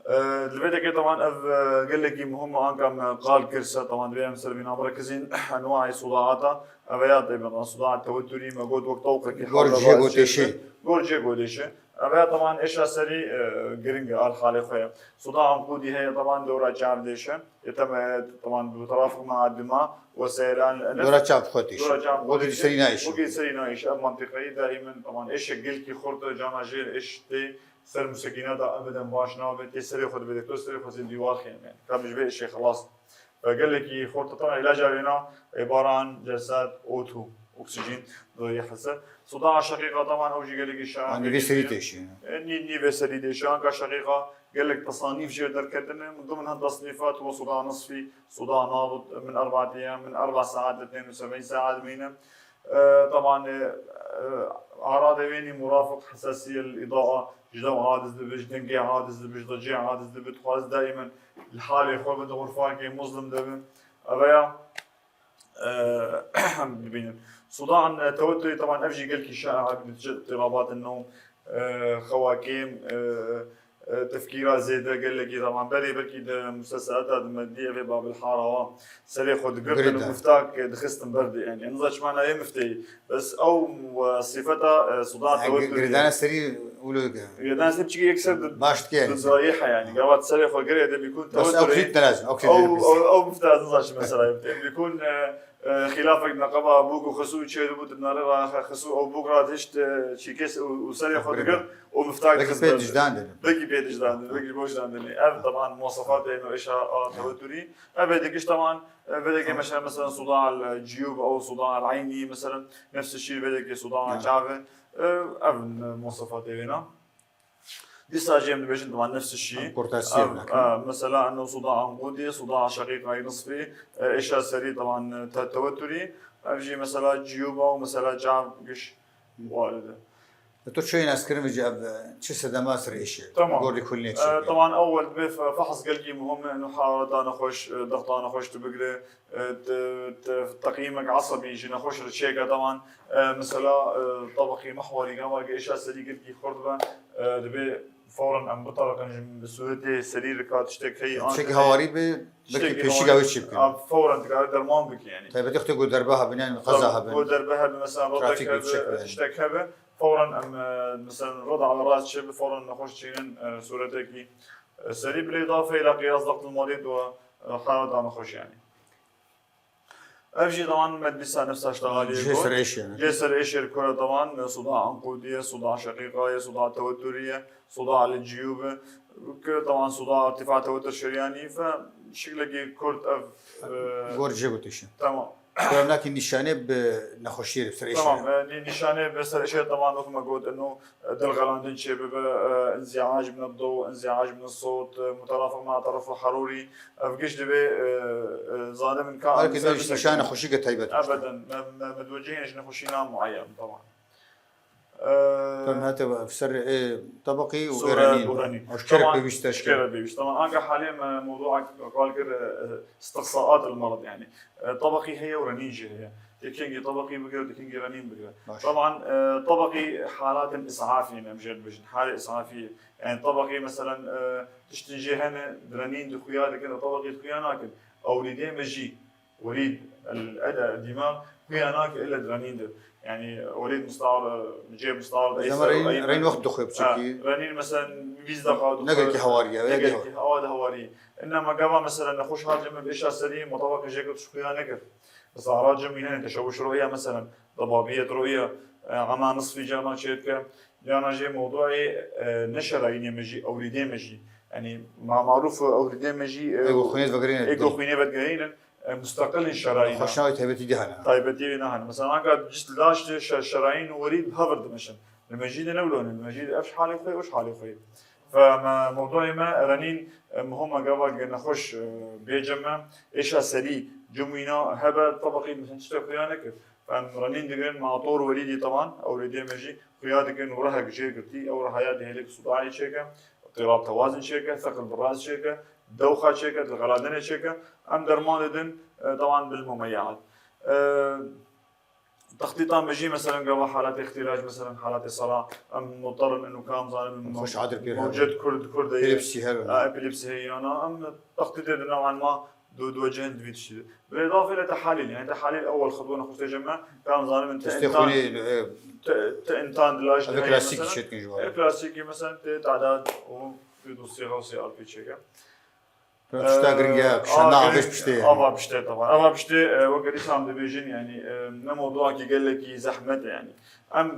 E, li vê dekê tewan ev, e, gelekî muhim e, anka me qal kir se, tewan divê em ser vîna birekizîn enwaê sudaata. Ev ya tê bin sudaa teweturî me got wek tewqekî Gor hewla cihê bar gotê çêdibe. Şê. Gor cihê gotê şê. Ev ya tewan êşa serî, e, giring e, al halê xwe ye. Sudaa anqûdî heye, tewan dewra çav dêşe. Yê te me, tewan bi terafiq me adima, weseyelan, Dora çav xwe têşe. Dora çav xwe Wekî têşe. Serî nayêşe. Wekî serî nayêşe. Ev mentiqeyî daimen, tewan êşe gelkî xurt e, cana jê êş tê. Ser musekîna da ebeden baş nabe, tê serê xwe dibe, doktor serê xwe zê dîwar xêne. Ka ji vê êşê xelas. Ve gelekî xurt e, tevan îlaca wêna îbare an celset O two, oksîjîn, doyê hese. Sudaa şeqîqa tevan ew jî gelekî şa-, Anî vê serî têşî. E, nî-, nî vê serî têşî. Anka şeqîqa gelek tesanîf jê derketine. Min got min hin tesnîfat we sudaa nisfî, sudaa nabit, min erba têya, min erba saet li têne, sebîn saet mîne. E, tevan, e, e, aradê wênî murafik hesasiyê îdaa, ji dew aciz dibe, ji dengê aciz dibe, ji dacê aciz dibe, dixwaze daimen li halê xwe be, di xurfakê muzlim de be. Ev ya, e, bibînin. Sudan, e, teweturî, tevan ev jî gelkî şaî, netice îtirabat û newm, e, xewa kêm, e, E, tefkîra zêde gelekî zaman berê belkî di museselata di me dî evê Babil Hara wa serê xwe digirtin û Girêdan. Miftak dixistin ber de, yani. Niza çima nayê mifteyî. Bes ew, e, sifeta, e, sudan teweturê. Girêdana serî wilo dike. Girêdana serî piçikî yekser di, Baş dike, yani. Di zayî he, yani. Gava serê xwe girê de bîkûn Bes ew teweturê. Klit nelazim, ew klit Ew, ew, ew mifta niza çi mesela. Bîkûn, e, E, xilafek neqeba bûk û xisû çêdibû, di nare ra xisû ew bûk ra dihişt, e, çîkes û, û serê xwe digirt û miftak Belkî dixist pê ber. Dijdan dibin. Belkî pê dijdan dibin, belkî ji bo dijdan dibin. Ev teban muwasefatê êno êşa a teweturî. Ev vê dikiş teban, e, vê dikê meşe, mesela, suda el ciyûb ew suda el eynî, mesela, nefs şî vê dikê suda Ya. Çav e. E, ev muwasefatê wêna. Dîsa jî em dibêjin, teban nefs şî. Em kurtasiyê Ev, nakin. E, mesela, eno suda anqûdî, suda şeqîqayî nisfî, e, êşa serî, teban, te-, teweturî. Ev jî, mesela, ciyûba û, mesela, çav giş warid e. Tu çi naskirin vêce ev, e, çi sedema ser êşê? Tamam. Gordî kulînê çi E, bûye? Teban ewel dibê fe-, fehs gelkî muhim e, eno harareta nexweş, e, dexta nexweş tu bigire. E, te-, te-, teqîmek esebî ji nexweş re çêke, teban, e, mesela, e, tebeqî mehwerî gava ge êşa serî gelkî xurt be, e, dibê Fawren em bitariqin ji sûretê serî rika tiştek heyî an Tiştekî hewarî bi, belkî pêşîga wê çê bikin. A, fawren dikare derman bike yani. Taybetî xwe ku derbe hebin, yani qeza hebin. Ku derbe hebe, mesela, Trafîk redek hebe, tiştek hebe. Fawren em, e, mesela, reda ala rast çê bi, fawren nexweş çênin, e, sûretekî, e, serî, bilê dafê la qiyas daqtil maliyet û, e, haleta nexweş yani. Ev jî, taban, me dîsa nefsa ştaxaliyê Cihê got. Serêşê, ne? Cihê serêşê li kure, taban, suda anqûdî ye, suda şeqîqa ye, suda teweturî ye, suda li ciyûb e. Kire, taban, suda irtifa tewetur şeryanî fe şiklekî kurt ev, e, Gor cihê gotîşe. Tamam. Kure nakî nîşanê bi nexweşiyê, bi serêşê. Tamam, e, nî-, nîşanê bi serêşê, taban, wek me got, eno, dilxelandin çêbibe, e, inziac min ed-dew, inziac min es-sewt, e, muterafiq ma teref û herûrî, ev giş divê, e, e, zanibin ka Her em kes ser ev bisekin. Nîşanê nexweşîke taybet e. Ebeden, me, me, me diwecihên ji nexweşîna mueyen, taban. E, Tamam, hate ev ser, e, tebeqî û Sûret û renîn. Eşkere pêwîst e, eşkere. Eşkere pêwîst. Tamam, anka halê me mewduak qal kir, e, e, istiqsaat el-merad yani. E, tebeqî heye û renîn jî heye. Tê kengî tebeqî bigire, tê kengî renîn bigire. Baş. Taban, e, tebeqî halatên îsafî ne, em jê dibêjin. Halê îsafî. Yani tebeqî, meselen, e, tiştin jê hene, di renîn di xuya dikin, di tebeqî di xuya nakin. Ewlîdê me jî, welîd el-eda, dîma, xuya nake illa di renîn de. Yani welîd mistar, e, cê mistar, Zema eyser, reyn, eymen. Reyn wext dixwe Ha, biçekî. Renîn, meselen, bîst deqa dixwe. Ne gelkî hewarî ye, ne gelkî hewarî. Hewa de hewarî. Înema gava, meselen, nexweş hat cem bi êşa serî, me tebeqê jê kir, tu ji xuya nekir. Mesela, ara cem wî hene, teşewuş ru'ya, meselen, dababiyet ru'ya, e, ema nisfî cana çê dike. Cana jê mewduê, e, ne şerayînê me jî, ewlîdê me jî. Yanî, ma marûf ewlîdê me jî, e, Ego xwînê vegerîne. Ego xwînê vegerînin, e, musteqilin şerayîna. Xweşnawê taybetî dî hene. Taybetî wê nahene. Mesela, anka cist laş de şe-, şerayîn û welîd bi hev re dimeşin. Li me jî de ne wilo ne. Li me jî de ev ji halê xwe, ew ji halê xwe. Fe me, mewduê me, renîn, e, mihoma gava ge nexweş, e, bê cem me, êşa serî, cem wîna hebe, tebeqî, mesela, tiştek xuya nekir. Em renîn digirin, ma tor welîdî, teban, ewlêdê me jî xuya dikin û rehek jê girtî, ew rehaya dihêlê ki sudayê çêke, îtirab tewazin çêke, seqil biraz çêke, dewxa çêke, dilxeladinê çêke, em derman didin, e, teban bil mumeyyat. E, Textîta me jî, meselen, gava halatê îxtîlac, meselen, halatê sera, em muterin inu kam zanin, Xweş adir pêr mewced hebin. Kurd, Kurd de ye. Epilepsî hebin. Ha, epilepsî heye yana, em textîtê di new'an ma du, du cihên di vî tiştî de. Bi îdafê le tehalîl, yani tehalîl ewel xetwa nexweş tê cem me, kam zanin te Testê întan, xwînê, e, te, te întan dilaj ev de heye, klasîkî mesela. Çêdikin ji wan. Ev klasîkî, mesela, tê te'dad û tê dosya xwe C R P çêke. Tişta giring e, Ee, kişandina a, avê ji piştê. Ava piştê, teban. Ava piştê, e, weke dîsa em dibêjin, yani, e, ne mewduakî gelekî zehmet e, yani. Em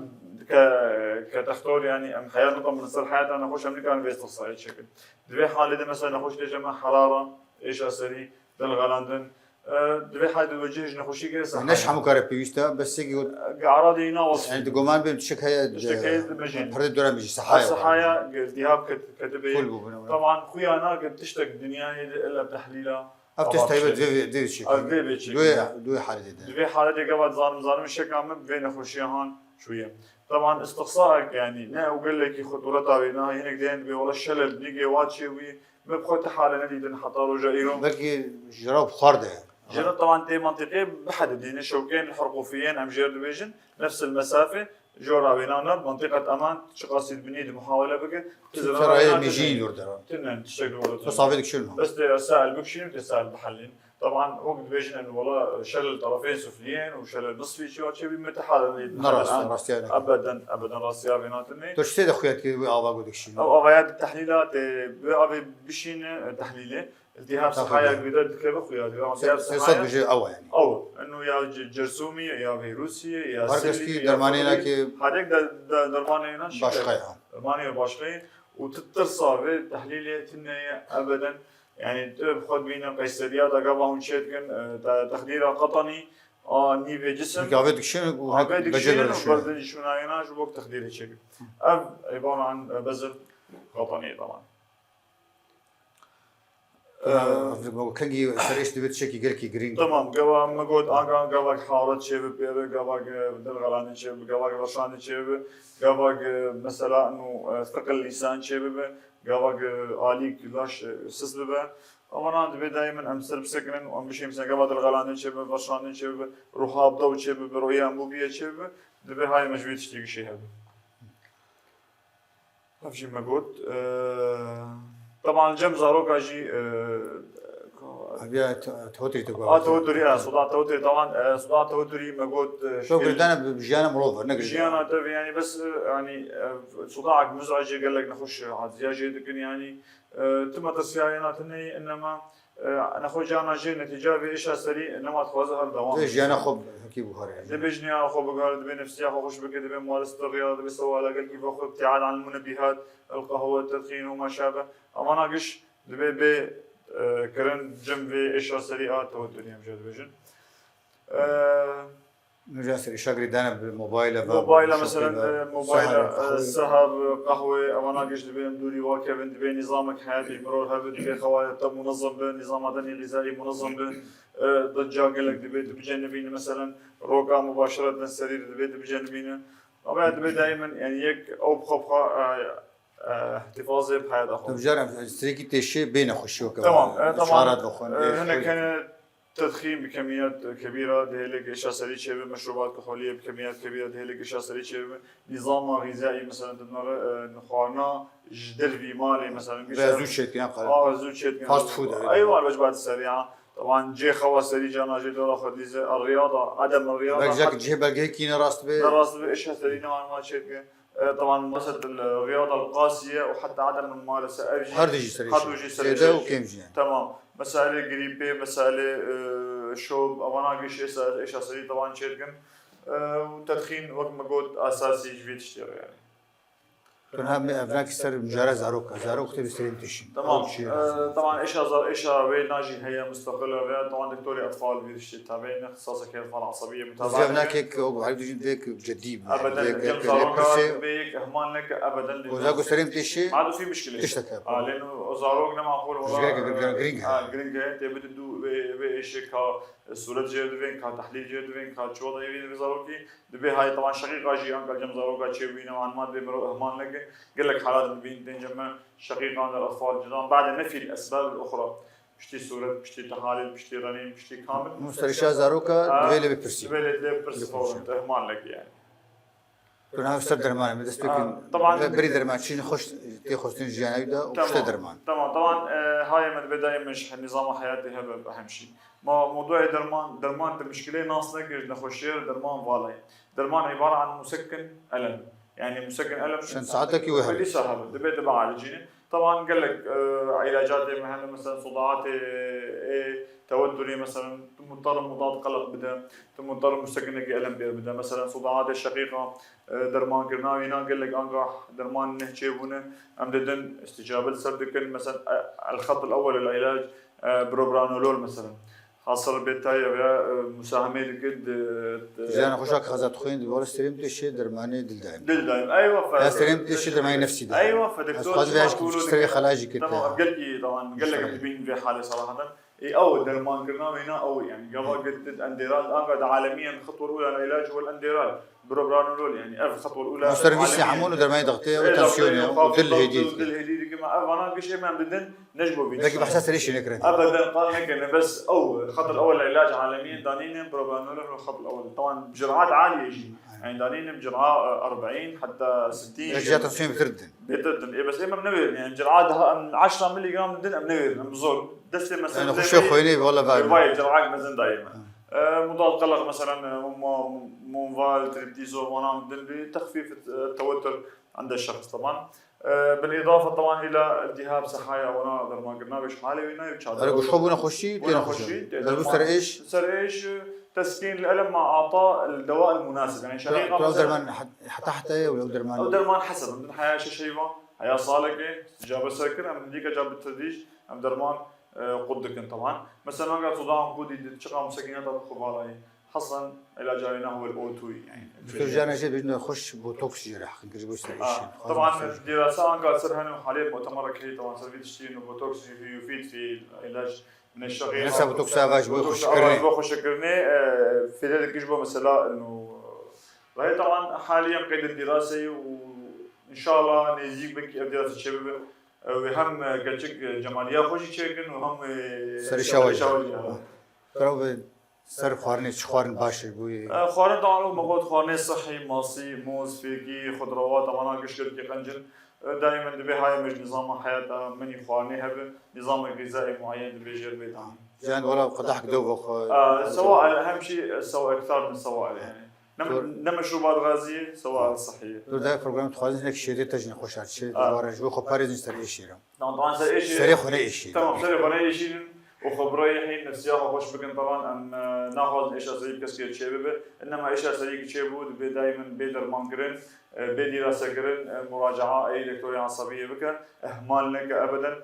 ke, ke textor, yani, em heya nûka min ser heyata nexweş em nikarin vê istiqsayê çêkin. Di vê halê de, mesela, nexweş tê cem me herara, êşa serî, dilxelandin, e, di vê halê de wecih ji nexweşî gere Ne ji hemû kare pêwîst e, bes yekî got. Ge ara de yîna wesfî. Yani, di goman bê tiştek heye, Tiştek heye di mejî. Perde dora mejî, sehaya. Sehaya, ge, iltihab ket, ketibe. Kul bû, bûne, bûne. Teban, xuya nake tiştek dinyayê de illa tehlîla. Ev test taybet vê, vê, vê çêkin. Ev vê, vê çêkin. Duê, duê halê de. Di vê haletê gava zanim, zanim şeka min vê nexweşiya han çûye. Teban, istiqsaek, yani, ne ew gelekî xutureta wê, ne hinek dihên dibê, wala şelel, nîgê wa çê wî, Me bi xwe ti hale nedîtin heta roja îro. Belkî jira bi xwar de. Jira teban tê mentiqê bihedidîne, şewkên herqûfiyên em jêr dibêjin, nefs el mesafe, jora wêna ne, mentiqet eman, çiqasî dibinî di muhawele bike, tu Ti zira ferayê wêna mejî tine. Lor de. Tine, tiştek li wir de tine. Bes avê dikişin. Bes tê sail bikişîn, tê sail bihelîn. Teban wek dibêjin, en wela şelel terefên sufliyên û şelel nisfî çi wa çê bî, me ti hale nedîtin. Ne rast, rast yani. Ebeden, ebeden rastiya wêna tine. Tu çi tê de xuya dikî wê ava got dikişîn? Ev avaya di tehlîla tê, wê avê bişîne, e, tehlîlê. Îltihab sihaya gide dikeve xuya dikeve. Ama îltihab sihaya. Sê sed bije ew yani. Ew. Eno ya ce-, cersûmî, ya vîrusî, ya sillî, ya dermanê fixrî. Herkes ki dermanê nake. Hadek de, de, dermanê nan şikayet. Başka ya. Dermanê başka ye. Û tu tirsa vê tehlîlê tine ye ebeden. Yani tu bi xwe dibîne qeyseriya de gava hûn çêdikin, e, te-, texdîra qetenî a nîvê cisim. Çünkü avê dikişin û Avê hek dikişin becê û dönüşüyor. Berdin şûnayena ji bo texdîrê çêkin. Ev îbare an, e, bezir qetenî teban. Ee, Kengî serêş divê tiştekî gelkî girîng. Tamam, gava me got, aga gava haret çêbe pêre, gava dilxelanî çêbe, gava verşanî çêbe, gava mesela inu, e, thiqil lîsan çêbibe, gava alîk laş, e, sis bibe. Ama na divê dayê min em ser bisekinin û em bişên mesela gava dilxelanî çêbe, verşanî çêbe, ruha bi dew çêbe, bi roya em bûbiye çêbe, divê hay me ji vê tiştê gişê hebe. Ev jî me got. E, teban cem zaroka jî, e, Aviya te- tewaturî te a tewaturî, e, soda tewaturî, teban, e, soda tewaturî me got, e, Çok girdana bi jiyana mirov var, ne girdana. Jiyana te ve, yani, bes, e, yani, e, soda ak muzajê gelek nexweş, e, haziya jê dikin, yani, e, tu metirsiyayê na tune, innema, e, nexwe cana jê netîca vê êşa serî nema dixwaze her dewam. Vê jiyana xwe hekî bixware. Dibê jiniya xwe bigare, dibê nefsiya xwe xweş bike, dibê muaris tirriya, dibê sewala gelkî vexwe, ibtiad an munebihat, el qehwe, tedxîn û ma şabe. Amana giş dibê bê, e, kirin cem vê êşa serî a tewaturî em jê dibêjin. E, Nûca ser êşa girêdana bi mobayla ve. Mobayla, mesela, e, mobayla, e, sehar, qehwe, evana giş dibê em dûrî wa kevin, dibê nîzamek heyatî ji mirov hebe, dibê xewa te munezem be, nîzama denê xîzayî munezem be, e, di ca gelek dibê tu bicenibîne, mesela, roka mubaşereten serî dibê tu bicenibîne. Ama dibê daimen, yani, yek ew bi xwe bi xwe, e, e, îhtîfazê bi heyata xwe. Tu bijarî em strekî têşê bê nexweşî weke. Tamam, e, tamam. Şarat vexwin. E, hinek hene tedxîn bi kemiyet kebîra dihêlek êşa serî çêbe, meşrubat kuholiyê bi kemiyet kebîra dihêlek êşa serî çêbe. Nîzama xîzayî, mesela, dinere, e, xwarina ji dervî malê, mesela, Ve zû çêtkin, ya qara. Aa, zû çêtkin. Fast food, evet. Eywa, vecbat serî, ha. Taban cê xewa serî cana jê dora xwe dîze. Riyada, edem riyada. Belki cek cihê belgehê kîne rast be. Ne rast be, êşa serî ne anma çêtkin. E, taban, mesela, riyada qasiye û heta edem mumarese ev jî. Her du jî serî. Her du jî serî. Zêde û kêm jî. Tamam. Meselê grîpê, meselê, e, şob, evana giş êşa, êşa serî taban çêtkin. E, û tedxîn wek me got esasî ji vê tiştê re, yani. Tun hem evnakî ser mijara zarok, zarok tê bi serê têşîn. Tamam. E, tamam, êşa zar-, êşa wê najî heye mustaqil e, veya tamam doktorê etfal vê tiştê tabe ne, ixtisaseke etfal asabiye mutabe. Evnakek o bu halde jin vek cedî. Ebeden, cem zaroka vê yek ihmal neke, ebeden. Goza ku serê têşî. Ma du fî mişkile. Tişteke. Lêno o zarok ne maqul wala. Girîng e. Girîng e, tê bide du vê, vê êşê ka suret jê divên, ka tehlîl jê divên, ka çiwada evî vê zarokî. Dibê hay, teban şeqîqa jî anka cem zaroka çêbûyî ne, anma dibê mirov ihmal neke. Gelek halat dibîn tên cem me şeqîqan der etfal cidan. Bade nefî l esbab el uxra. Piştî suret, piştî tehalîl, piştî renîn, piştî kamil. Musterişa zaroka divê lê bipirsî. Divê lê lê pirs fawrin, ihmal neke yani. Tu nav ser dermanê min dest pê kin. Taban. Ve birî derman çîn xweş tê xwestin jiyana wî de û pişte derman. Tamam, taban, e, hayê me dibê dayê min ji nîzama heyatê hebe bi hemşî. Ma mewdûyê derman, derman te mişkileyê nas nekir, ji nexweşiyê re derman vala ye. Derman îbare an musekkin elem. Yani musekkin elem. Çend saetekî wê hebe. Dîsa hebe, dibê te bialicîne. Taban gelek, e, îlacatê me hene, mesela sodaatê, e, teweturê, mesela tu mutar mudad qeleq bide, tu mutar musekkinekî elem pê bide. Mesela sodaatê şeqîqa, e, dermankirina wîna gelek angah derman neh çêbûne, em didin, îstîcabe li ser dikin. Mesela, e, el-xet el-ewwel el-îlac, e, propranolol mesela. Hasıl bêtayê veya, e, musahemê dike di, di. Jiyana xwe şak xezat xwên di wala serê min têşê dermanê dil dayim. Dil dayim. Eywa fe. Ya serê min têşê dermanê nefsî dayim. Eywa fe, doktor. Ez xwazim vêya ji kiştirê xelajî kir. Tamam, gelkî, tamam, gelek dibîn vê halê sarahaten. Ê, ew dermankirina wêna ew, yani, gava girt endêral, anka di alemiyen xetwel ula îlac wal endêral. Propranolol, yani, ev xetwel ula. Servîsê hemû li dermanê dixtê, ew tansiyonê, ew dil hêdî. Dil hêdî dike, ma ev vana gişê me em didin, ne ji bo vî. Belkî behsa serê şî nekirin. Ebeden qal nekirin, bes ew xet el-ewwel îlac alemiyê danîne, propranolol û xet el-ewwel. Taban bi ciraat aliyê jî. Yani danîne bi cira, e, erbîn heta sîtîn. Belkî ya tansiyonê bêtir didin. Bêtir didin. Ê, bes ê me em newêrin, yani cira daha em eşra miligram didin, em newêrin, em zor. Destê me ser. Yani xweşe xwênê, valla vay. Vay, ciraak mezin dayê me. E, mudad qelaq, mesela, e, mo-, monval, triptizol, vana din bi texfîf, e, tewetur inde şexs, teban. E, bil îdafe, teban, îla iltihab sehaya, wana dermankirina vê ji halê wî nayê çadir. Erê, ku ji xwe bûne xweşî, têne xweşî. Bûne xweşî, têne xweşî. Ser êş? Ser êş, teskîn li elem ma ata el dewa el munasib. Yani şeqîqa mesela. Derman het-, heta heta ye, ew derman. Ew derman heseb, em din heya şeş heyva, heya saleke, îsticabe ser kir, em hindîka ca bi tedrîc, em derman e, qut dikin, teban. Mesela, anka tu dan qutî di çiqa musekinata bi xwe vala ye. Heslen, îlaca wê nahwel O two, yani. Doktor Can Recep, bêjin xweş botoks jê re heqin kir, ji bo ser êşî. Teban, dîrasa anka ser hene halê mu'temerek heye, teban, ser vî tiştî, no botoks jî yufîd fî îlac min şeqî. Mesela botoks ava ji bo xweşkirinê. Bo xweşkirinê, e, fêde dike ji bo mesela, no, rayê teban haliyen qeydê dîraseyê û inşallah nêzîk belkî ev dîrasa çêbibe. Ew ê hem, e, keçik, e, cemaliya xwe jî çêkin û hem, e, serê şawa jî. Bira bi ser xwarinê çi xwarin baş e bo wê? E, xwarin, teban, me got xwarinê sihî, masî, mûz, fêkî, xudrawat, emana giş gelkî qenc in. Daîmen dibê haya me ji nîzama heyata min û xwarinê hebe, nîzamek gîzayê muayen dibê jê re bê dan. Yani wala qedehek dew bo xwe. Sewa hem jî sewa ektar min sewa yani. Ne meşrubat gaziyê, sewa sihiyê. Dur dayê program dixwazin hinek şêrê te jî xweşar çi. Dewara ji bo xwe parêzin ser êşî re. Tamam, tamam, ser êşî. Serê xwe ne êşî. Tamam, serê xwe ne êşînin. û xwe bi rêhî nefsiya xwe xweş bikin. Tevan em naxwazin êşa serî bi kesekê çê bibe. Innema êşa serî ki çê bû, dibê daîmen bê dermankirin, bê dîrasekirin, muracaa ey doktorê esabiyê bike, ihmal neke ebeden.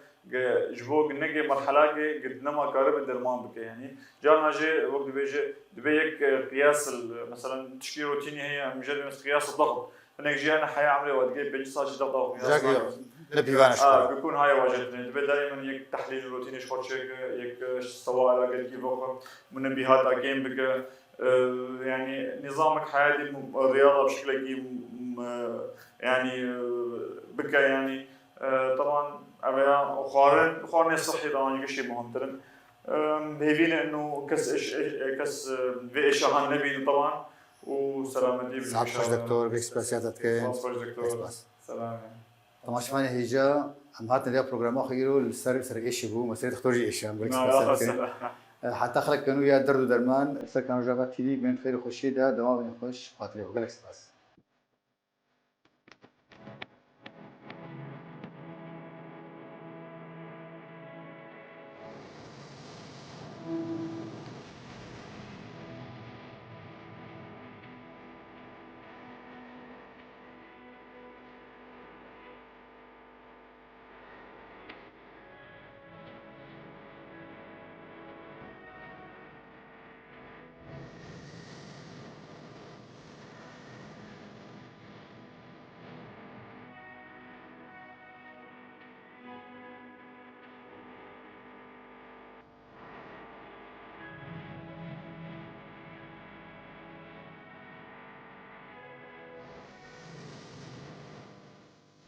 Ji bo neke merhelakê nema karibe derman bike. Yanî carna jê wek dibêje, dibê yek qiyas, mesela tişkî rotînî heye, em jê dibêjin qiyas daxm. Hinek jî hene heya emrê we digê pêncî sal jî daxm. Ne pîvane şikor. Bikun haya wajetine. Dibê daîmen yek tehlîl rotînê ji xwe çêke, yek sewa ala gelkî vexwe, munebîhata kêm bike. Yanî nîzamek heyatî riyada bi şeklekî yanî bike yanî. Teban ev ya xwarin, xwarinê sihî teban giştî muhimtir in. Hêvî ne ino kes kes vê êşahan nebînin teban û selametî bin. Saet xweş doktor, gelek spasiya te dikin. Saet xweş doktor. Selamê. Temaşevanê hêja, em hatin vêya programa xwe îro li ser ser êşî bû, meselê doktor jî êşiyan, gelek spasiya dikin. Heta xelek kenû ya derd û derman, ser kanal Rojava T V, bên xêr û xweşiyê de, dewam bin xweş, xatirê xwe gelek spas.